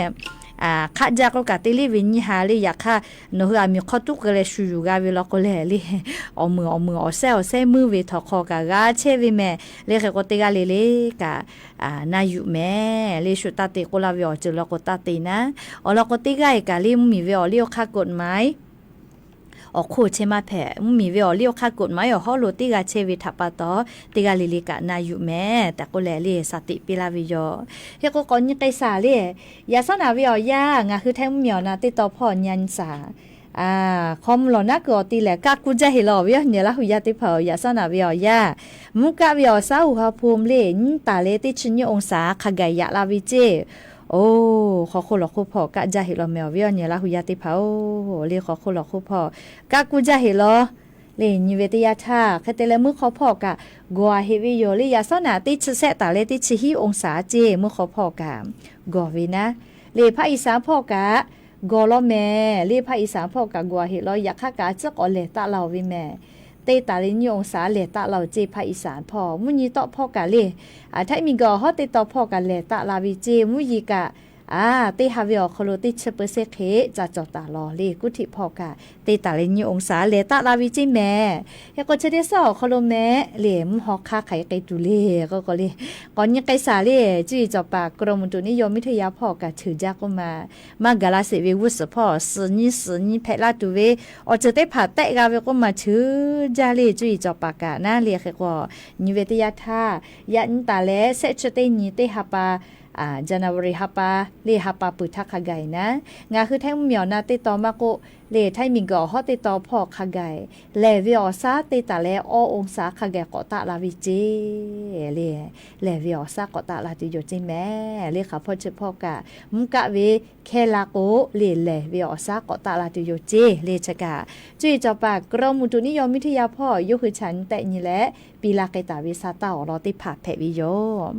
hk'aˆ jaˇ k'oˆ kaꞈ te le ve nyiˇ ha le. Yaꞈ hk'aˇ, nawˬ hui aˬ miˍ hk'aw tuˉ keu leh shu yuˬ g'a ve law k'o lehˬ le, awˬ meuˍ awˬ meuˍ awˬ sehˉ awˬ sehˉ meuˇ ve htawnˍ hk'aw kaꞈ g'a chehˇ ve mehˍ. Le hk'e k'o, teˇ g'aˇ le le kaꞈ na yuˬ mehˍ. Le shu taˇ te k'oˆ laˇ ve awˬ ceuˬ law k'o taˇ te naˉ. Awˬ lawn k'o, teˇ g'aˇ e kaꞈ le mvuhˇmiˬ ve awˬ liˇ awˬ hk'aˇ กฎหมาย awˬ hk'oˆ chehˇ maˇ hpehꞈ. Mvuhˇmiˬ ve awˬ liˇ awˬ hk'aˇ กฎหมาย awˬ hawˉ lo teˇ g'aˇ chehˇ ve htaꞈ pa taw, teˇ g'aˇ le le kaꞈ na yuˬ mehˍ tehꞈ k'oˆ leh le, shaˍ tiꞈ piˇ laˇ ve yoˬ. Hk'e k'o, k'awꞈ nyi k'ai shaˍ le, yaꞈ shaˉ naˍ ve awˬ yanˇ ngaˬ hui Htaiˇ mvuhˇmiˬ awˬ na teˇ taw hpawˇ nyi shaˍ. Hk'aw mvuh lawˬ naˉ kuiˬ awˬ ti lehˬ, kaˆ kuˇ jaˇ heꞈ law. Awˬ viˉ awˬ nyi Laˇ hu yaˇ teˇ hpaˍ-oˬ, yaꞈ shaˉ naˍ ve awˬ yanˇ, mvuhˇ kaˆ ve awˬ shaˉ uˬ ha hpu le, nyiˇ taˍ leh teˇ chi nyiˇ องศา hk'a gaˬ yaꞈ la ve ceˇ. Oˬ, hk'aw hk'oˆ lawˬ hk'oˆ hpawˇ kaˆ jaˇ heꞈ law mehˍ. Awˬ viˉ awˬ nyi Laˇ hu yaˇ teˇ hpaˍ-oˬ, le hk'aw hk'oˆ lawˬ hk'oˆ hpawˇ kaˆ kuˇ jaˇ heꞈ law. Le nyi ve teˇ yanˇ htaˇ, hk'e te leh meuˇ hk'aw hpawˇ kaꞈ gawˬ a heꞈ ve yoˬ. Le yaꞈ shaˉ naˍ teˇ chi sehˆ taˍ leh teˇ chi hiˉ องศา ceˇ meuˇ hk'aw hpawˇ kaꞈ gawˬ ve naˉ. Le hpaˆ iˍ saˍ hpawˇ kaꞈ gawˬ law mehˍ. Le hpaˆ iˍ saˍ hpawˇ kaꞈ gawˬ a heꞈ law. Yaꞈ hk'aˇ kaꞈ a ciˉ k'awꞈ lehˬ taˆ la-oˬ ve mehˍ. Teˇ taˍ leh nyiˇ องศา lehˬ taˆ la-oˬ ceˇ hpaˆ iˍ saˍ hpawˇ. Mvuhˇ nyi tawˆ hpawˇ kaꞈ le, Htaiˇ miˬguiˬ awˬ hawˉ teˇ taw hpawˇ kaꞈ lehˬ taˆ la ve ceˇ. Mvuhˇ yeˬ kaꞈ a, teˇ ha ve awˬ hk'aw lo teˇ chi เปอร์เซ็นต์ hk'e ca cawˬ taˍ lawˬ le. กรุงเทพ hpawˇ kaꞈ te taˍ leh nyiˇ องศา lehˬ taˆ la ve ceˇ mehˍ. Hk'e k'o chi teˇ suhˉ awˬ hk'aw lo mehˍ le, mvuhˇ haw hk'aˇ hk'aˬ hk'e k'ai tuˬ le k'oˆ k'o le, k'awꞈ nyi k'ai shaˍ le. Cuˇ yiˍ cawˬ paˍ กรมอุตุนิยมวิทยา hpawˇ kaꞈ ceuˬ jaˇ k'oˆ ma, maˇ gaˬ la sheˍ ve g'uˇ suhˍ hpawˇ suhˍ nyiˇ suhˍ nyiˇ hpehꞈ laˇ tuˬ ve awˬ ceuˬ teˇ hpaˍ tehˆ g'a ve k'oˆ ma, ceuˬ jaˇ le. Cuˇ yiˍ cawˬ paˍ kaꞈ naˉ le. Hk'e k'o nyi ve teˇ yanˇ htaˇ, yaꞈ nyi taˍ leh shehˆ chi teˇ nyi teˇ ha pa, January ha pa le, ha pa peuˬ htaˇ hk'a gaˬ naˉ, ngaˬ hui Htaiˇ mvuhˇmiˬ awˬ na teˇ tawn maˇ k'oˆ le, Htaiˇ miˬguiˬ awˬ hawˉ teˇ tawn hpawˇ hk'a gaˬ lehˬ ve awˬ shaˉ teˇ taˍ leh awˇ องศา hk'a gaˬ k'awꞈ taˆ la ve ceˇ le. Lehˬ ve awˬ shaˉ k'awꞈ taˆ la tuˬ yoˬ ceˇ mehˍ le. Hk'aˬ hpawˇ chi hpawˇ kaꞈ mvuhˇ kaˆ ve hkehˇ la k'o le, lehˬ ve awˬ shaˉ k'awꞈ taˆ la tuˬ yoˬ ceˇ le. Chi kaꞈ cuˇ yiˍ cawˬ paˍ กรมอุตุนิยมวิทยา hpawˇ yawˇ hui chaꞈ nyi tehˆ nyi leh piˇ laˇ k'ai taˍ ve sa taˇ awˬ lawn teˇ hpaˍ hpehꞈ ve yoˬ.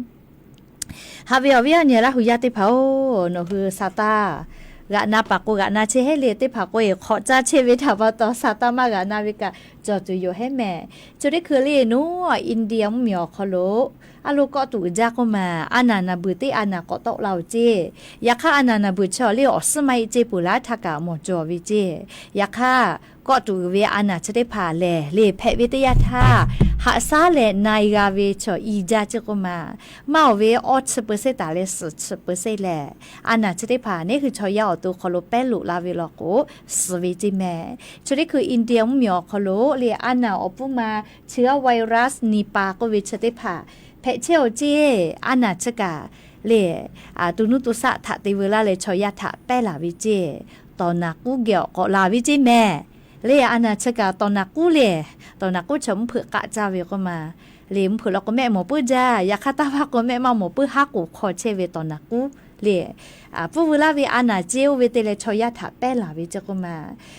Haꞈ ve awˬ viˉ awˬ nyi Laˇ hu yaˇ teˇ hpaˍ-oˬ, nawˬ hui sa taˇ g'aꞈ na paˍ k'o g'aꞈ na chehˇ heˆ le. Teˇ hpaˍ k'o eˬ hk'awꞈ caˇ chehˇ ve htaꞈ pa taw sa taˇ maˇ g'aꞈ na ve kaꞈ cawˬ tuˬ yoˬ heˉ mehˍ. Chi teˇ hkui le naˉ, India mvuhˇmiˬ awˬ hk'aw lo a lo kawˆ tuꞈ uiˍ jaˇ k'oˆ ma, a naˍ naˍ beuˬ teˇ a naˍ k'awꞈ tawˆ la-oˬ ceˇ. Yaꞈ hk'aˇ a naˍ naˍ beuˬ chi awˬ le awˬ suhˉ maˇ heˆ ceˇ peuˬ laˇ htaˇ kaꞈ mawˬ cawˬ ve ceˇ. Yaꞈ hk'aˇ kawˆ tuꞈ uiˍ ve a naˍ chi teˇ hpaˍ lehˬ le, hpehꞈ ve teˇ yanˇ htaˇ haꞈ shaˉ leh na-e g'a ve chaw i jaˇ ceˇ k'oˆ ma, maˇ oˬ ve awˇ chi เปอร์เซ็นต์ taˍ leh suhˍ chi เปอร์เซ็นต์ lehˬ, a naˍ chi teˇ hpaˍ neˉ hui chaw yaˇ awˬ to hk'aw lo pehˉ loꞈ la ve law k'o, suhˍ ve ceˇ mehˍ. Chi teˇ hkui India mvuhˇmiˬ awˬ hk'aw lo le a naˍ awˬ puˇ ma chi a virus Nipah k'oˆ ve chi teˇ hpaˍ hpehꞈ chehˇ-oˬ ceˇ. A naˍ chi kaꞈ le, to nuˇ to shaˆ htaꞈ te veu laˇ leh chaw yaˇ htaꞈ pehˉ laˬ ve ceˇ. Tawˍ naˍ k'uˉ geh awˬ k'awꞈ la ve ceˇ mehˍ. Le a naˍ chi kaꞈ tawˍ naˍ k'uˉ le, tawˍ naˍ k'uˉ chaw mvuhˇ hpeuꞈ k'aˆ caˇ ve k'oˆ ma, le mvuhˇ hpeuꞈ law k'o mehˆ mawˬ puiˉ jaˇ. Yaꞈ hk'aˇ taˇ vaˇ k'o mehˆ maˇ mawˬ puiˉ, haˉ k'oˍ hk'aw chehˇ ve tawˍ naˍ k'uˉ le, pfuhˇ veu laˇ ve a naˍ ceˇ oˇ ve te leh chaw yaˇ htaꞈ pehˉ laˬ ve ceˇ k'oˆ ma.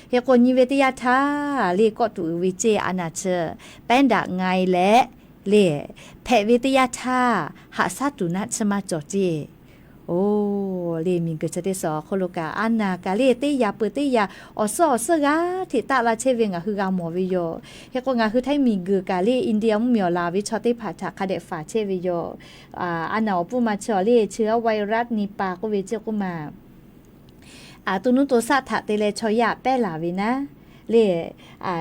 Hk'e k'o nyi ve teˇ yanˇ htaˇ le kawˆ tuꞈ uiˍ ve ceˇ a naˍ chi pehˉ daꞈ nga-e leh le, hpehꞈ ve teˇ yanˇ htaˇ haꞈ shaˉ tuˬ naˆ chi maˇ cawˬ ceˇ. Oˬ, le miˬguiˬ chi teˇ suhˍ awˬ hk'aw lo kaꞈ a naˍ kaꞈ le teˇ yaꞈ peuˬ teˇ yaꞈ awˬ suhˉ awˬ suhˉ g'aˇ hteꞈ taˆ la chehˇ ve ngaˬ hui g'a mawˬ ve yoˬ. Hk'e k'o ngaˬ hui Htaiˇ miˬguiˬ kaꞈ le India mvuhˇmiˬ awˬ laˬ ve chaw teˇ hpaˍ htaꞈ hk'a dehꞈ faˍ chehˇ ve yoˬ. A naˍ awˬ puˇ ma chi awˬ le chi a virus Nipah k'oˆ ve ceˇ k'oˆ ma, to nuˇ to shaˆ htaꞈ te leh chaw yaˇ pehˉ laˬ ve naˉ le,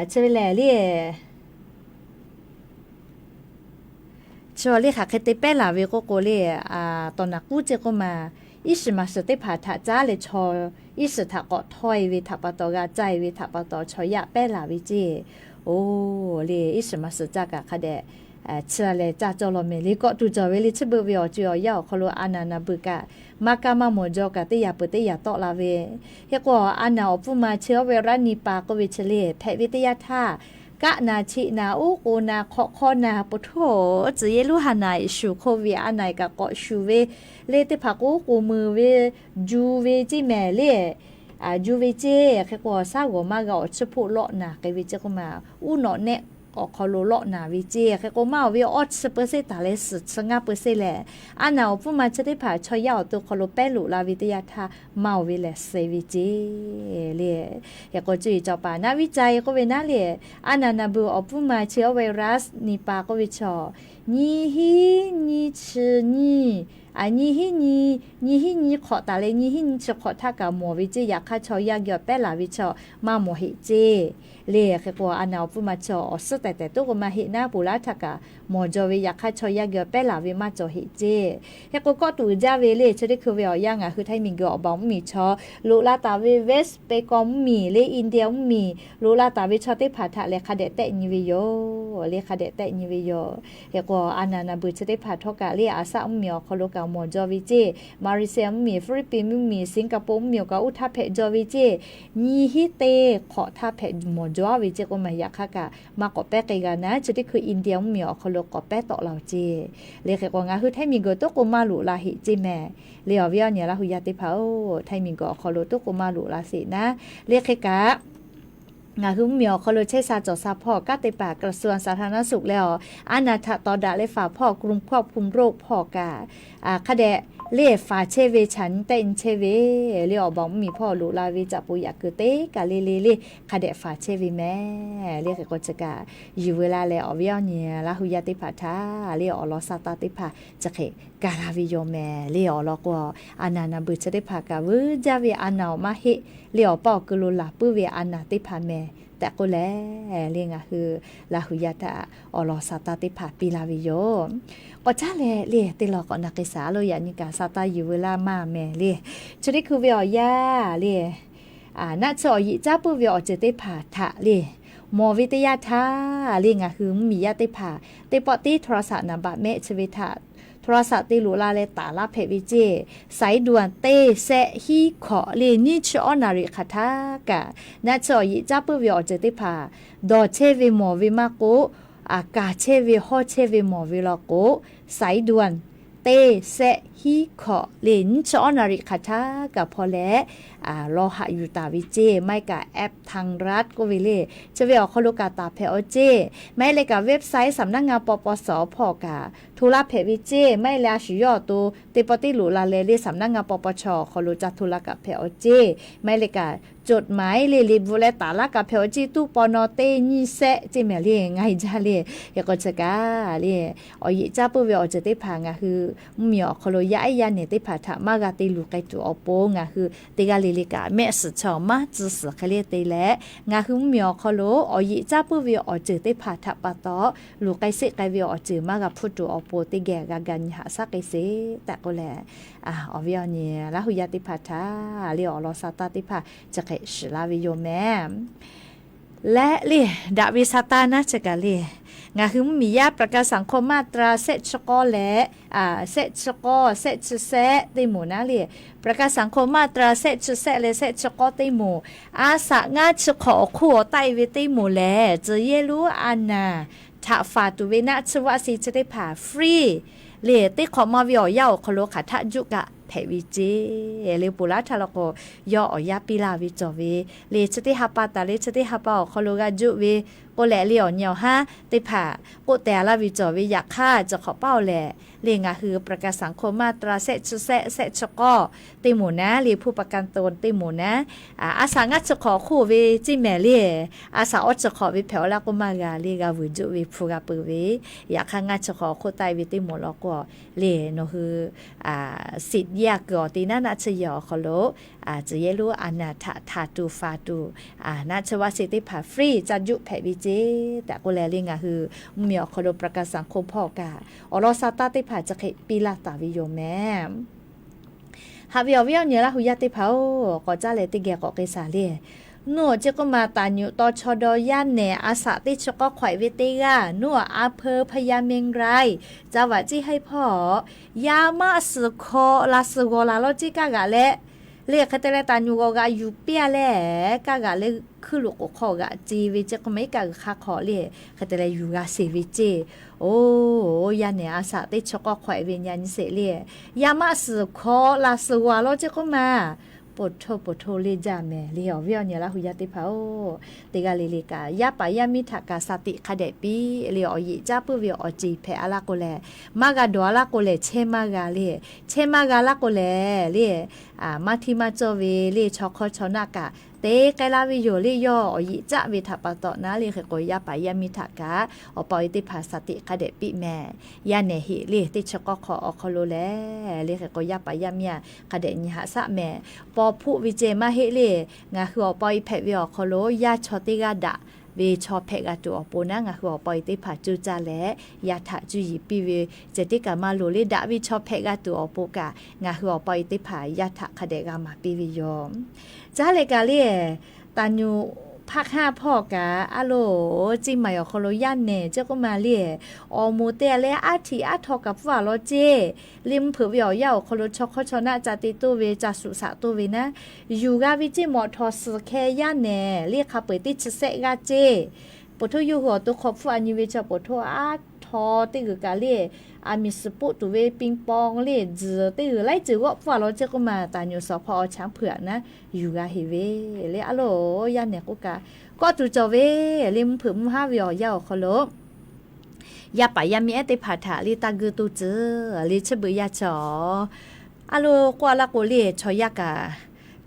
chi ve lehˬ le chi awˬ le hk'aˬ hk'e te pehˉ laˬ ve k'oˆ k'o le, tawˍ naˍ k'uˉ ceˇ k'oˆ ma, iˉ shiˍ maˍ shiˍ teˇ hpaˍ htaꞈ caˉ leh chaw iˉ shiˍ htaꞈ k'awꞈ htawˇ-e ve htaꞈ pa taw, g'a caˇ-e ve htaꞈ pa taw chaw yaˇ pehˉ laˬ ve ceˇ. Oˬ, le iˉ shiˍ maˍ shiˍ caˇ kaꞈ hk'a dehꞈ chi leh caˇ cawˇ law mehˍ le. Kawˆ tuˬ cawˬ ve le, chi beuꞈ ve awˬ co-e awˬ yanˇ awˬ hk'aw lo a naˍ naˍ beuˬ kaꞈ maˇ kaˇ maˇ mawˬ jaw kaꞈ teˇ yaꞈ peuˬ teˇ yaꞈ tawˆ la ve. Hk'e k'o a naˍ awˬ puˇ ma chi a virus Nipah k'oˆ ve chi le hpehꞈ ve teˇ yanˇ htaˇ, kaˆ naˍ, cheꞈ naˍ, uˉ k'oˍ naˍ, hk'awꞈ hk'aw naˍ, po htoˇ tcuh yehˇ luˉ ha naˍ, shuˍ hk'oˆ ve a naˍ kaꞈ k'awꞈ shuˍ ve le, teˇ hpaˍ k'o uˉ k'oˍ meuˍ ve, ju ve ceˇ mehˍ le. Ju ve ceˇ. Hk'e k'o shaˉ g'awˬ maˇ g'a awˬ chiˇ hpoˆ lawˆ naˍ k'ai ve ceˇ k'oˆ ma, uˉ nawꞈ nehˆ awˬ hk'aw lo lawˆ naˍ ve ceˇ. Hk'e k'o maˇ oˬ ve awˇ chi เปอร์เซ็นต์ taˍ leh suhˍ chi ngaˇ เปอร์เซ็นต์ lehˬ, a naˍ awˬ puˇ ma chi teˇ hpaˍ chaw yaˇ awˬ to hk'aw lo pehˉ loꞈ la ve teˇ yanˇ htaˇ maˇ oˬ ve lehˬ suh ve ceˇ le. Hk'e k'o cuˇ yiˍ cawˬ paˍ naˆ viˉ ca-e k'oˆ ve naˉ le, a naˍ naˍ beuˬ awˬ puˇ ma chi a virus Nipah k'oˆ ve chaw nyiˇ hinˉ nyiˇ chi nyiˇ, nyiˇ hinˉ nyiˇ, nyiˇ hinˉ nyiˇ hk'awꞈ taˍ leh nyiˇ hinˉ nyiˇ chi hk'awꞈ htaˇ kaꞈ mawˬ ve ceˇ. Yaꞈ hk'aˇ chaw yaˇ geh awˬ pehˉ laˬ ve chaw maˇ mawˬ heˆ ceˇ le. Hk'e k'o a naˍ awˬ puˇ ma chi awˬ suhˉ tehˬ tehˬ toˉ k'o maˇ heˆ naˉ, ponˬ laˇ htaˇ kaꞈ mawˬ jaw ve, yaꞈ hk'aˇ chaw yaˇ geh awˬ pehˉ laˬ ve maˇ cawˬ heˆ ceˇ. Hk'e k'o kawˆ tuˬ uiˍ jaˇ ve le, chi teˇ hkui ve awˬ yanˇ ngaˬ hui Htaiˇ miˬguiˬ awˬ baˬ mvuhˇmiˬ chaw loꞈ la taˍ ve West Bengal mvuhˇmiˬ le, India mvuhˇmiˬ loꞈ la taˍ ve chaw teˇ hpaˍ htaꞈ lehˬ hk'a dehꞈ tehˆ nyi ve yoˬ le, hk'a dehꞈ tehˆ nyi ve yoˬ. Hk'e k'o a naˍ naˍ beuˬ chi teˇ hpaˍ htawˇ kaꞈ le, aˬ shaˆ mvuhˇmiˬ awˬ hk'aw lo kaꞈ mawˬ jaw ve ceˇ. Malaysia mvuhˇmiˬ, Philippines mvuhˇmiˬ, Singapore mvuhˇmiˬ awˬ kaꞈ uˉ htaˇ hpehꞈ jaw ve ceˇ. Nyiˇ hinˉ teˇ hk'awꞈ htaˇ hpehꞈ mawˬ jaw ve ceˇ k'oˆ ma, yaꞈ hk'aˇ kaꞈ maˇ k'awꞈ pehˉ k'ai g'a naˉ, chi teˇ hkui India mvuhˇmiˬ awˬ hk'aw lo k'awꞈ pehˉ tawˆ la-oˬ ceˇ. Le hk'e k'o ngaˬ hui Htaiˇ miˬguiˬ toˉ k'o maˇ loꞈ la heˆ ceˇ mehˍ le, awˬ viˉ awˬ nyi Laˇ hu yaˇ teˇ hpaˍ-oˬ, Htaiˇ miˬguiˬ awˬ hk'aw lo toˉ k'o maˇ loꞈ la sheˍ naˉ. Le hk'e kaꞈ Ngaˬ hui mvuhˇmiˬ awˬ hk'aw lo chehˇ sha cawˬ sha hpawˇ kanˉ te paˍ กระทรวงสาธารณสุข leh awˬ aˉ naˍ htaꞈ tawˍ daꞈ leh faˍ hpawˇ กรุงควบคุมโรค hpawˇ kaꞈ, hk'a dehꞈ le faˍ chehˇ ve chaꞈ nyi tehˆ nyi chehˇ ve le awˬ baˬ mvuhˇmiˬ hpawˇ loꞈ la ve caꞈ po yaꞈ kuiˬ teˇ kaˬ le le le hk'a dehꞈ faˍ chehˇ ve mehˍ le. Hk'e k'o chi kaꞈ yuˬ veu la leh awˬ viˉ awˬ nyi Laˇ hu yaˇ teˇ hpaˍ htaꞈ le awˬ lawn sa taˇ teˇ hpaˍ chi hk'e gaˬ la ve yoˬ mehˍ le. Awˬ lawn k'o, a naˍ naˍ beuˬ chi teˇ hpaˍ kaꞈ veuˬ jaˇ ve a naˍ awˬ maˇ heˆ le awˬ paˇ awˬ ku lo laˬ puiˉ ve a naˍ teˇ hpaˍ mehˍ tehꞈ k'oˆ leh le ngaˬ hui Laˇ hu yaˇ htaꞈ awˬ lawn sa taˇ teˇ hpaˍ piˇ la ve yoˬ. K'awꞈ caˉ leh le teˇ lawn k'awꞈ na k'ai shaˍ a lo yaꞈ nyi kaꞈ sa taˇ yuˬ veu laˇ maˇ mehˍ le. Chi teˇ hkui ve awˬ yanˇ le, naˆ tsuhˇ awˬ yeꞈ caˉ puiˉ ve awˬ ceuˬ teˇ hpaˍ htaꞈ le mawˬ ve teˇ yanˇ htaˇ le ngaˬ hui mvuhˇmiˬ yaˇ teˇ hpaˍ teˇ pawˆ teˇ โทรศัพท์ naˍ baꞈ mehˆ chi ve htaꞈ โทรศัพท์ te loꞈ la leh taˍ laˇ hpehꞈ ve ceˇ. สายด่วน teˇ sehˆ hiˉ hkawꞈ le nyiˇ chi awˉ naˍ riˍ hk'aˬ htaˇ kaꞈ naˆ tsuhˇ awˬ yeꞈ caˉ puiˉ ve awˬ ceuˬ teˇ hpaˍ dawˬ chehˇ ve mawˬ ve maˇ k'oˆ, kaˬ chehˇ ve hawˇ chehˇ ve mawˬ ve law k'o, สายด่วน teˇ sehˆ hiˉ hkawꞈ le nyiˇ chi awˉ naˍ riˍ hk'aˬ htaˇ kaꞈ hpaw leh lawˬ haꞈ yuˬ taˍ ve ceˇ. Maˇ heˆ kaꞈ แอปทางรัฐ k'oˆ ve le, chi ve awˬ hk'aw lo kaꞈ taˍ hpehꞈ awˬ ceˇ. Maˇ heˆ leh kaꞈ website สำนักงาน ปปส hpawˇ kaꞈ hto laˇ hpehꞈ ve ceˇ. Maˇ heˆ leh a shu yawˇ awˬ to teˇ pawˆ teˇ loꞈ la leh le สำนักงาน ปปช awˬ hk'aw lo ca hto laˇ kaꞈ hpehꞈ awˬ ceˇ. Maˇ heˆ leh kaꞈ จดหมาย le le bvuhꞈ leh taˍ laˇ kaꞈ hpehꞈ awˬ ceˇ. Tuˉ paw naw teˇ nyiˇ sehˆ ceˇ mehˍ le ngaˬ hui jaˇ le. Hk'e k'o chi kaꞈ le awˬ yeꞈ caˉ puiˉ ve awˬ ceuˬ teˇ hpaˍ ngaˬ hui mvuhˇmiˬ awˬ hk'aw lo yaˇ ehˉ yaˇ nehˬ teˇ hpaˍ htaꞈ maˇ g'a te luˬ k'ai tuˬ awˬ pon ngaˬ hui teˇ g'aˇ le le kaꞈ mehˆ suhˍ chaw maˇ tcuh suhˍ hk'e le te leh, ngaˬ hui mvuhˇmiˬ awˬ hk'aw lo awˬ yeꞈ caˉ puiˉ ve awˬ ceuˬ teˇ hpaˍ htaꞈ pa taw luˬ k'ai seˆ k'ai ve awˬ ceuˬ maˇ g'a hpuˇ tuˬ awˬ pon teˇ geh g'a ga nyi haꞈ shaˉ k'ai sheˍ tehꞈ k'oˆ leh, awˬ viˉ awˬ nyi Laˇ hu yaˇ teˇ hpaˍ htaꞈ le awˬ lawn sa taˇ teˇ hpaˍ chi hk'e shiˍ laˇ ve yoˬ mehˍ. Leh le daꞈ ve sa taˇ naˉ chi kaꞈ le, ngaˬ hui mvuhˇmiˬ yaˇ ประกันสังคม มาตรา sehˆ chi k'awˇ leh, sehˆ chi k'awˇ, sehˆ chi sehˆ teˇ moˍ naˉ le, ประกันสังคม มาตรา sehˆ chi sehˆ leh sehˆ chi k'awˇ teˇ moˍ, a shaꞈ ngaˇ chi hk'awꞈ awˬ hk'oˆ awˬ taˆ e ve teˇ moˍ lehˬ, tcuh yehˇ lonˉ a naˍ htaꞈ faˍ tuˬ ve naˆ tsuhˇ vaˆ se chi teˇ hpaˍ free le teˇ hk'awꞈ ma ve awˬ yanˇ awˬ hk'aw lo hk'aˬ htaˆ juˆ kaꞈ hpehꞈ ve ceˇ. Le ponˬ laˇ htaˇ law k'o, yawˇ awˬ yanˇ piˇ laˇ ve cawˬ ve le chi teˇ ha pa taˍ leh chi teˇ ha pa awˬ hk'aw lo g'a juˆ ve k'oˆ leh le awˬ nyi awˬ haˉ teˇ hpaˍ k'oˆ teh a laˇ ve cawˬ ve. Yaꞈ hk'aˇ chi hk'awꞈ paˇ awˬ lehˬ le ngaˬ hui ประกันสังคม มาตรา sehˆ chi sehˆ, sehˆ chi k'awˇ teˇ moˍ naˉ le hpu ประกันตน teˇ moˍ naˉ, a shaꞈ ngaˇ chi hk'awꞈ hk'oˆ ve ceˇ mehˍ le, a shaꞈ awˇ chi hk'awꞈ ve hpehꞈ awˬ laˇ k'oˆ maˇ g'a le g'a vuiˬ juˆ ve hpu g'a peuˬ ve. Yaꞈ hk'aˇ ngaˇ chi hk'awꞈ awˬ hk'oˆ taˆ e ve teˇ moˍ law k'o le nawˬ hui siˍ yaˇ kuiˬ awˬ te naˉ naˆ tsuhˇ yehˬ awˬ hk'aw lo tcuh yehˇ lonˉ a naˍ htaꞈ htaˍ tuˬ faˍ tuˬ naˆ tsuhˇ vaˆ se teˇ hpaˍ free ca juˆ hpehꞈ ve ceˇ tehꞈ k'oˆ leh le ngaˬ hui mvuhˇmiˬ awˬ hk'aw lo ประกันสังคม hpawˇ kaꞈ awˬ lawn sa taˇ teˇ hpaˍ chi hk'e piˇ laˇ taˍ ve yoˬ mehˍ. Haꞈ ve awˬ viˉ awˬ nyi Laˇ hu yaˇ teˇ hpaˍ-oˬ, k'awꞈ caˉ leh teˇ geh k'awꞈ k'ai shaˍ le. Nuˇ awˬ ceˇ k'oˆ ma taˍ nyuꞈ taw chaw daw yaˇ nehˬ a shaꞈ teˇ chi k'awˇ hk'awꞈ e ve teˇ g'aˇ, nuˇ awˬ a hpeu พญาแมงราย ca vaꞈ ceˇ haiˉ hpawˇ, yaˇ maˆ suhˍ hkawꞈ la suhˍ g'awˬ laˬ law ceˇ kaˇ g'aꞈ leh, le hk'e te leh taˍ nyuꞈ g'awˬ g'aꞈ yuˬ piˇ a leh, kaˇ g'aꞈ leh hkuiˇ loꞈ k'oˍ hk'aw g'aꞈ ce ve ceˇ k'oˆ ma iˉ kaˆ g'uiˬ hk'aˇ hk'awꞈ le, hk'e te leh yuˬ g'a sheˍ ve ceˇ. Oˬ, yaˇ nehˬ a shaꞈ teˇ chi k'awˇ hk'awꞈ e ve nyi a nyi sheˍ le, yaˇ maˆ suhˍ hkawꞈ la suhˍ g'awˬ law ceˇ k'oˆ ma, poˬ htoˇ poˬ htoˇ le jaˇ mehˍ le. Awˬ viˉ awˬ nyi Laˇ hu yaˇ teˇ hpaˍ-oˬ, teˇ g'aˇ le le kaꞈ yaˇ paˍ yaˇ miˇ htaꞈ kaꞈ shaˍ tiꞈ hk'a dehꞈ piˇ le. Awˬ yeꞈ caˉ puiˉ ve awˬ ceˬ hpehꞈ a laˇ k'o lehˬ, maˇ g'a dawˬ a laˇ k'o lehˬ chehˇ maˇ g'a le, chehˇ maˇ g'a laˇ k'o lehˬ le, maˇ hteˇ maˇ cawˇ ve le chaw hk'awˇ chaw naˆ kaꞈ te k'ai laˇ ve yoˬ le. Yawˇ awˬ yeꞈ caˉ ve htaꞈ pa taw naˉ le hk'e k'o yaˇ paˍ yaˇ miˇ htaꞈ kaꞈ awˬ pa awˬ e teˇ hpaˍ shaˍ tiꞈ hk'a dehꞈ piˇ mehˍ. Yaˇ nehˬ heˍ le teˇ chi k'awˇ hk'awꞈ awˬ hk'aw lo lehˬ le hk'e k'o yaˇ paˍ yaˇ miˇ a hk'a dehꞈ nyi haꞈ shaˆ mehˍ. Paw hpoˆ ve ceh maˇ heˆ le, ngaˬ hui awˬ pa awˬ e hpehꞈ ve awˬ hk'aw lo yaˇ chaw teˇ g'aˇ daꞈ ve chaw hpehꞈ g'a tuˬ awˬ pon naˉ ngaˬ hui awˬ pa awˬ e teˇ hpaˍ cuˇ caˇ leh yaˇ htaꞈ cuˇ yiˍ piˇ ve ceh teˇ kaꞈ maˇ loˍ le. Daꞈ ve chaw hpehꞈ g'a tuˬ awˬ pon kaꞈ ngaˬ hui awˬ pa awˬ e teˇ hpaˍ yaˇ htaꞈ hk'a dehꞈ g'a maˍ piˇ ve yoˬ. Caˇ leh kaꞈ le, taˍ nyuꞈ hpaˆ hk'aˇ hpawˇ kaꞈ a loˬ, ceˇ maˬ awˬ hk'aw lo yaˇ nehˬ ceˇ k'oˆ ma le, awˬ moˍ te leh aˉ htiꞈ aˉ htaw kaꞈ pfuhˇ a law ceˇ. Liˇ mvuhˇ hpeuꞈ ve awˬ yanˇ awˬ hk'aw lo chaw hk'awˇ chaw naˆ ca te toˇ ve ca shuꞈ shaꞈ toˇ ve naˉ, yuˬ g'a ve ceˇ mawꞈ htawnˍ suhˍ hkeh yaˇ nehˬ le hk'a peu eˬ teˇ chi sehˆ g'aˇ ceˇ. Poˬ htoˇ yawˇ hui awˬ to hk'aw pfuhˇ a nyi ve chaw poˬ htoˇ aˉ htaw teˇ g'uiˬ kaꞈ le, aˬ miˍ suhˍ poˆ tuˬ ve ปิงปอง le, tzuhˬ teˇ g'uiˬ laiˉ ceuˬ g'awˆ pfuhˇ a law ceˇ k'oˆ ma, taˍ nyuꞈ suhˍ hpaw awˬ chanˉ hpeuꞈ a naˉ yuˬ g'a heˍ ve le. A loˬ, yaˇ nehˬ k'oˆ kaꞈ kawˆ tuˬ cawˬ ve le. Mvuhˇ hpeuꞈ mvuhˇ haˉ ve awˬ yanˇ awˬ hk'aw lo yaˇ paˍ yaˇ miˇ ehˉ teˇ hpaˍ htaꞈ le taˇ geu to tcuh le, chi beuꞈ yaˇ chaw a loˬ k'oˆ a laˇ k'o le, chaw yaˇ kaꞈ,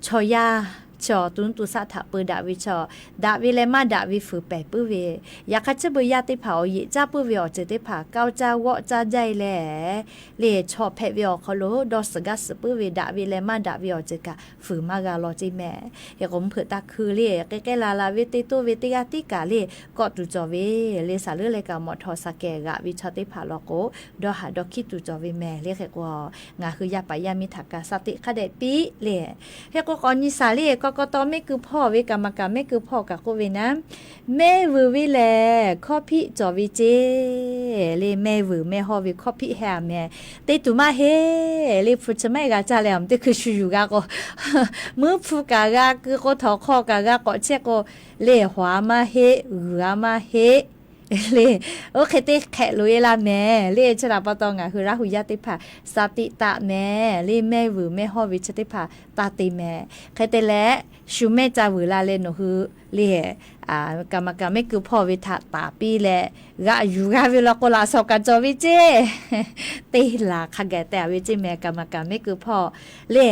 chaw yaˇ chaw tu nuˇ tu shaˆ htaꞈ peu daꞈ ve chaw, daꞈ ve leh maˇ daꞈ ve fuiˍ pehˬ puiˉ ve, yaꞈ hk'aˇ chi beuꞈ yaˇ teˇ hpaˍ awˬ yeꞈ caˇ puiˉ ve awˬ ceuˬ teˇ hpaˍ kawˆ caˇ g'awˆ caˇ jaˇ e leh, le chaw hpehꞈ ve awˬ hk'aw lo dawˇ suhˍ gaˇ suhˍ puiˉ ve, daꞈ ve leh maˇ daꞈ ve awˬ ceuˬ kaꞈ fuiˍ maˇ g'a law ceˇ mehˍ. Hk'e k'o mvuhˇ hpeuꞈ taˇ hkui le, k'e k'ehˉ laˬ laˬ ve te toˇ ve teˇ g'aˇ tiˉ kaꞈ le kawˆ tuˬ cawˬ ve le. Saˍ leuˉ leh kaꞈ mawꞈ htaw saˍ kehˬ g'aꞈ ve chaw teˇ hpaˍ law k'o, dawˇ haˍ dawˇ hkiˉ tuˬ cawˬ ve mehˍ le. Hk'e k'o ngaˬ hui yaˇ paˍ yaˇ miˇ htaꞈ kaꞈ shaˍ teꞈ hk'a dehꞈ piˇ le. Hk'e k'o k'awꞈ nyi shaˍ le, กกต mehˆ keu hpawˇ ve กรรมการ mehˆ keu hpawˇ kaꞈ k'oˆ ve naˉ, mehˆ vuiˬ ve lehˬ hkawˇ hpiˆ cawˬ ve ceˇ le. Mehˆ vuiˬ mehˆ hawˇ ve hkawˇ hpiˆ heh a mehˍ. Te tuˬ maˇ heˆ le. Hpu chi maˇ heˆ g'a caˇ leh a teˇ hkui shu yuˬ g'a k'o, meuˉ hpu kaꞈ g'a keu k'o, htawnˍ hk'aw kaꞈ g'a k'awꞈ chehˇ k'o, le hawˬ a maˇ heˆ, g'uiˬ a maˇ heˆ le. Oˇ hk'e te hk'ehꞈ loꞈ e la mehˍ le. Chi htaꞈ pa taw ngaˬ hui Laˇ huˍ yaˇ teˇ hpaˍ shaˍ tiꞈ taˍ mehˍ le. Mehˆ vuiˬ mehˆ hawˇ ve chi teˇ hpaˍ taˇ te mehˍ. Hk'e te leh, shu mehˆ ca vuiˬ la leh nawˬ hui le กรรมการ mehˆ keu hpawˇ ve htaꞈ taˍ piˇ leh, g'aꞈ yuˬ g'a ve law k'o laꞈ shawnˍ kaꞈ cawˬ ve ceˇ. Teˇ laˬ hk'a gaˬ teh a ve ceˇ mehˍ กรรมการ mehˆ keu hpawˇ le.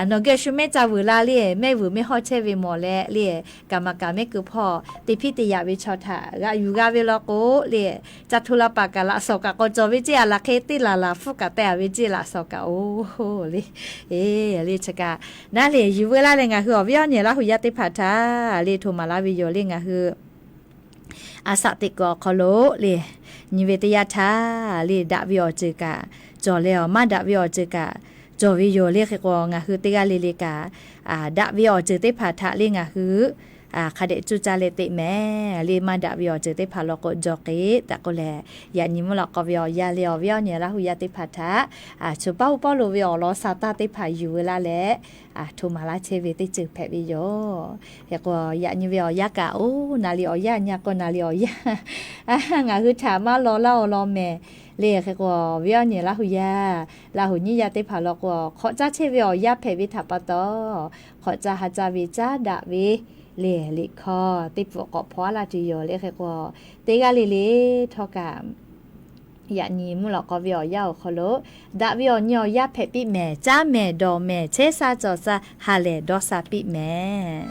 Nawˬ geh shu mehˆ ca vuiˬ la le, mehˆ vuiˬ mehˆ hawˇ chehˇ ve mawˬ leh le, กรรมการ mehˆ keu hpawˇ te hpiˇ te yaꞈ ve chaw htaꞈ g'aꞈ yuˬ g'a ve law k'o le, ca hto la paˍ kaꞈ laꞈ shawnˍ kaꞈ k'aw cawˬ ve ceˇ. A laˬ hk'e teˇ laˬ laˬ hpfuhˇ kaꞈ teh a ve ceˇ laꞈ shawnˍ kaꞈ oˬ le. E, le chi kaꞈ naˉ le yuˬ veu laˇ leh ngaˬ hui awˬ viˉ awˬ nyi Laˇ huˍ yaˇ teˇ hpaˍ htaꞈ le hto maˍ laˇ ve yoˬ le. Ngaˬ hui a shaꞈ teꞈ kuiˬ awˬ hk'aw lo le, nyi ve teˇ yanˇ htaˇ le daꞈ ve awˬ ceuˬ kaꞈ cawˬ leh, awˬ maˇ daꞈ ve awˬ ceuˬ kaꞈ cawˬ ve yoˬ le. Hk'e k'o ngaˬ hui teˇ g'aˇ le le kaꞈ daꞈ ve awˬ ceuˬ teˇ hpaˍ htaꞈ le ngaˬ hui hk'a dehꞈ cuˇ caˇ leh teꞈ mehˍ le. Maˇ daꞈ ve awˬ ceuˬ teˇ hpaˍ law k'o jaw k'e tehꞈ k'oˆ leh, yaꞈ nyi mvuhˇ lawꞈ k'aw ve awˬ yanˇ le awˬ viˉ awˬ nyi Laˇ huˍ yaˇ teˇ hpaˍ htaꞈ, a, chaw paˉ hu pawˇ lo ve awˬ lawn sa taˇ teˇ hpaˍ yuˬ veu laˇ leh, a, hto maˍ laˇ chehˇ ve teˇ ceuˬ hpehꞈ ve yoˬ. Hk'e k'o yaꞈ nyi ve awˬ yanˇ kaꞈ oˬ, naˍ liꞈ awˬ yanˇ nyi a k'o naˍ liꞈ awˬ yanˇ ngaˬ hui htaꞈ maˇ law laˇ awˬ lawn mehˍ le. Hk'e k'o viˉ awˬ nyi Laˇ huˍ yaˇ, Laˇ huˍ nyiˇ yaˇ teˇ hpaˍ law k'o hk'awꞈ caˇ chehˇ ve awˬ yanˇ hpehꞈ ve htaꞈ pa taw, hk'awꞈ caˇ ha caˇ ve caˉ daꞈ ve le, liꞈ hkawˇ teˇ pfuhˍ k'awꞈ hpaw a laˇ tuˬ yoˬ le. Hk'e k'o teˇ g'aˇ le le htawˇ kaꞈ yaꞈ nyi mvuhˇ lawꞈ k'aw ve awˬ yanˇ awˬ hk'aw lo daꞈ ve awˬ nyi awˬ yanˇ hpehꞈ piˇ mehˍ. Caˉ mehˍ dawˬ mehˍ chehˇ sha cawˬ sha ha lehˬ dawˇ sha piˇ mehˍ.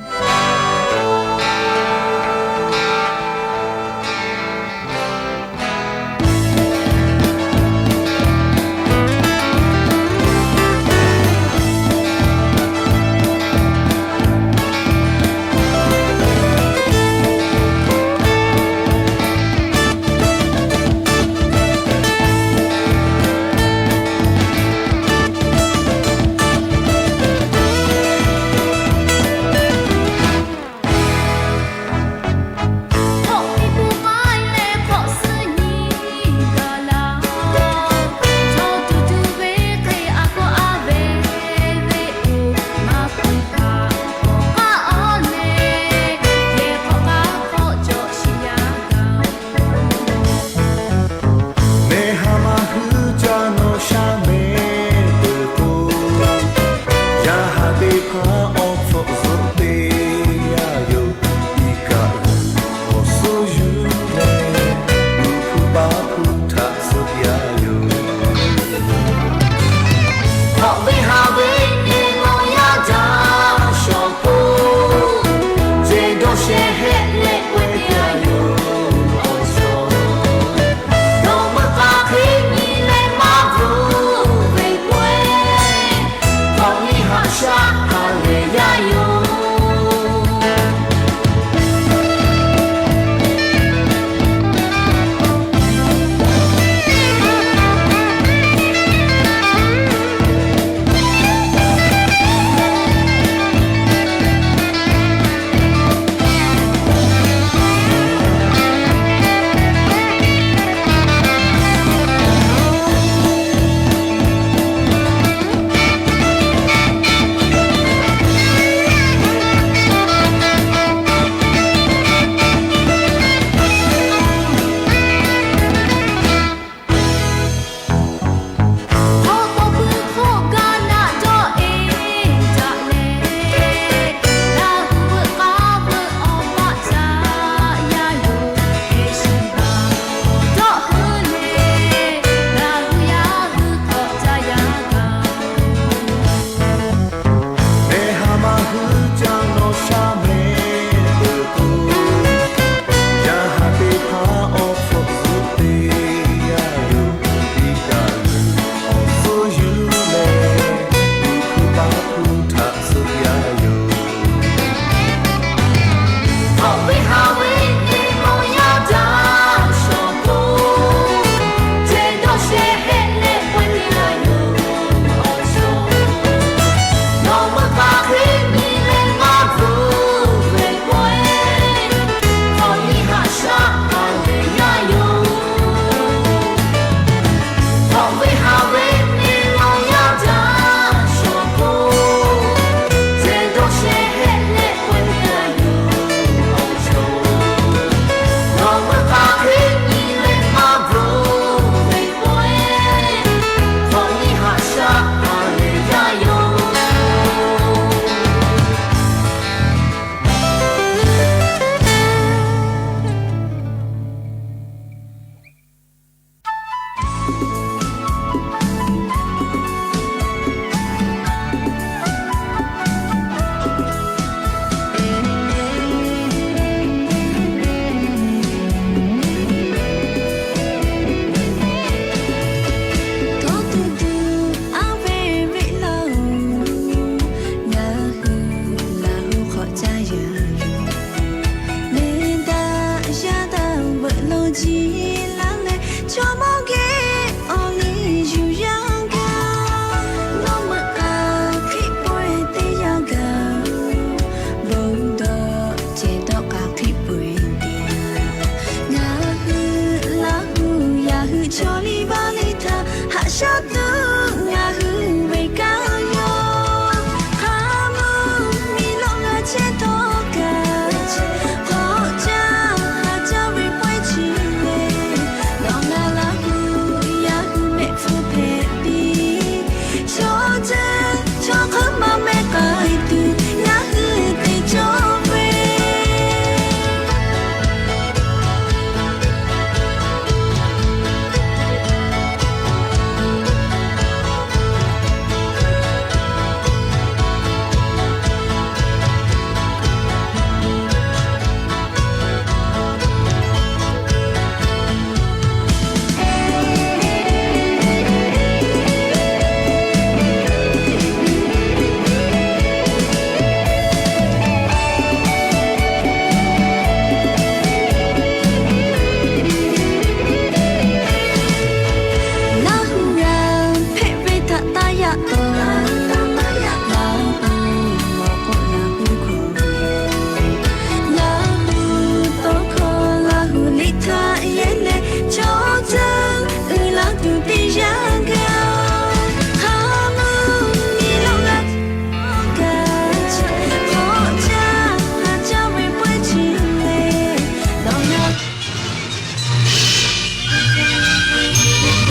Htawˇ tuˬ tuˬ aˉ ve ve laˇ-oˬ, ngaˬ hui Laˇ huˍ hk'awꞈ caˇ yaˇ ve, neˇ daꞈ yaˇ daꞈ veuꞈ lo jiˇ laˇ leh, chaw mawˇ geh awˬ liˇ yuˬ yaˇ gaˇ. Nawˬ meuꞈ k'aˬ hk'e pawehˇ teˇ yanˇ gaˬ, bon dawˇ cehˬ dawˇ k'aˬ hk'e peuˬ-e te. Ngaˬ hui Laˇ huˍ yaˇ hui chaw liˇ baˆ liˇ htaꞈ haꞈ shaˉ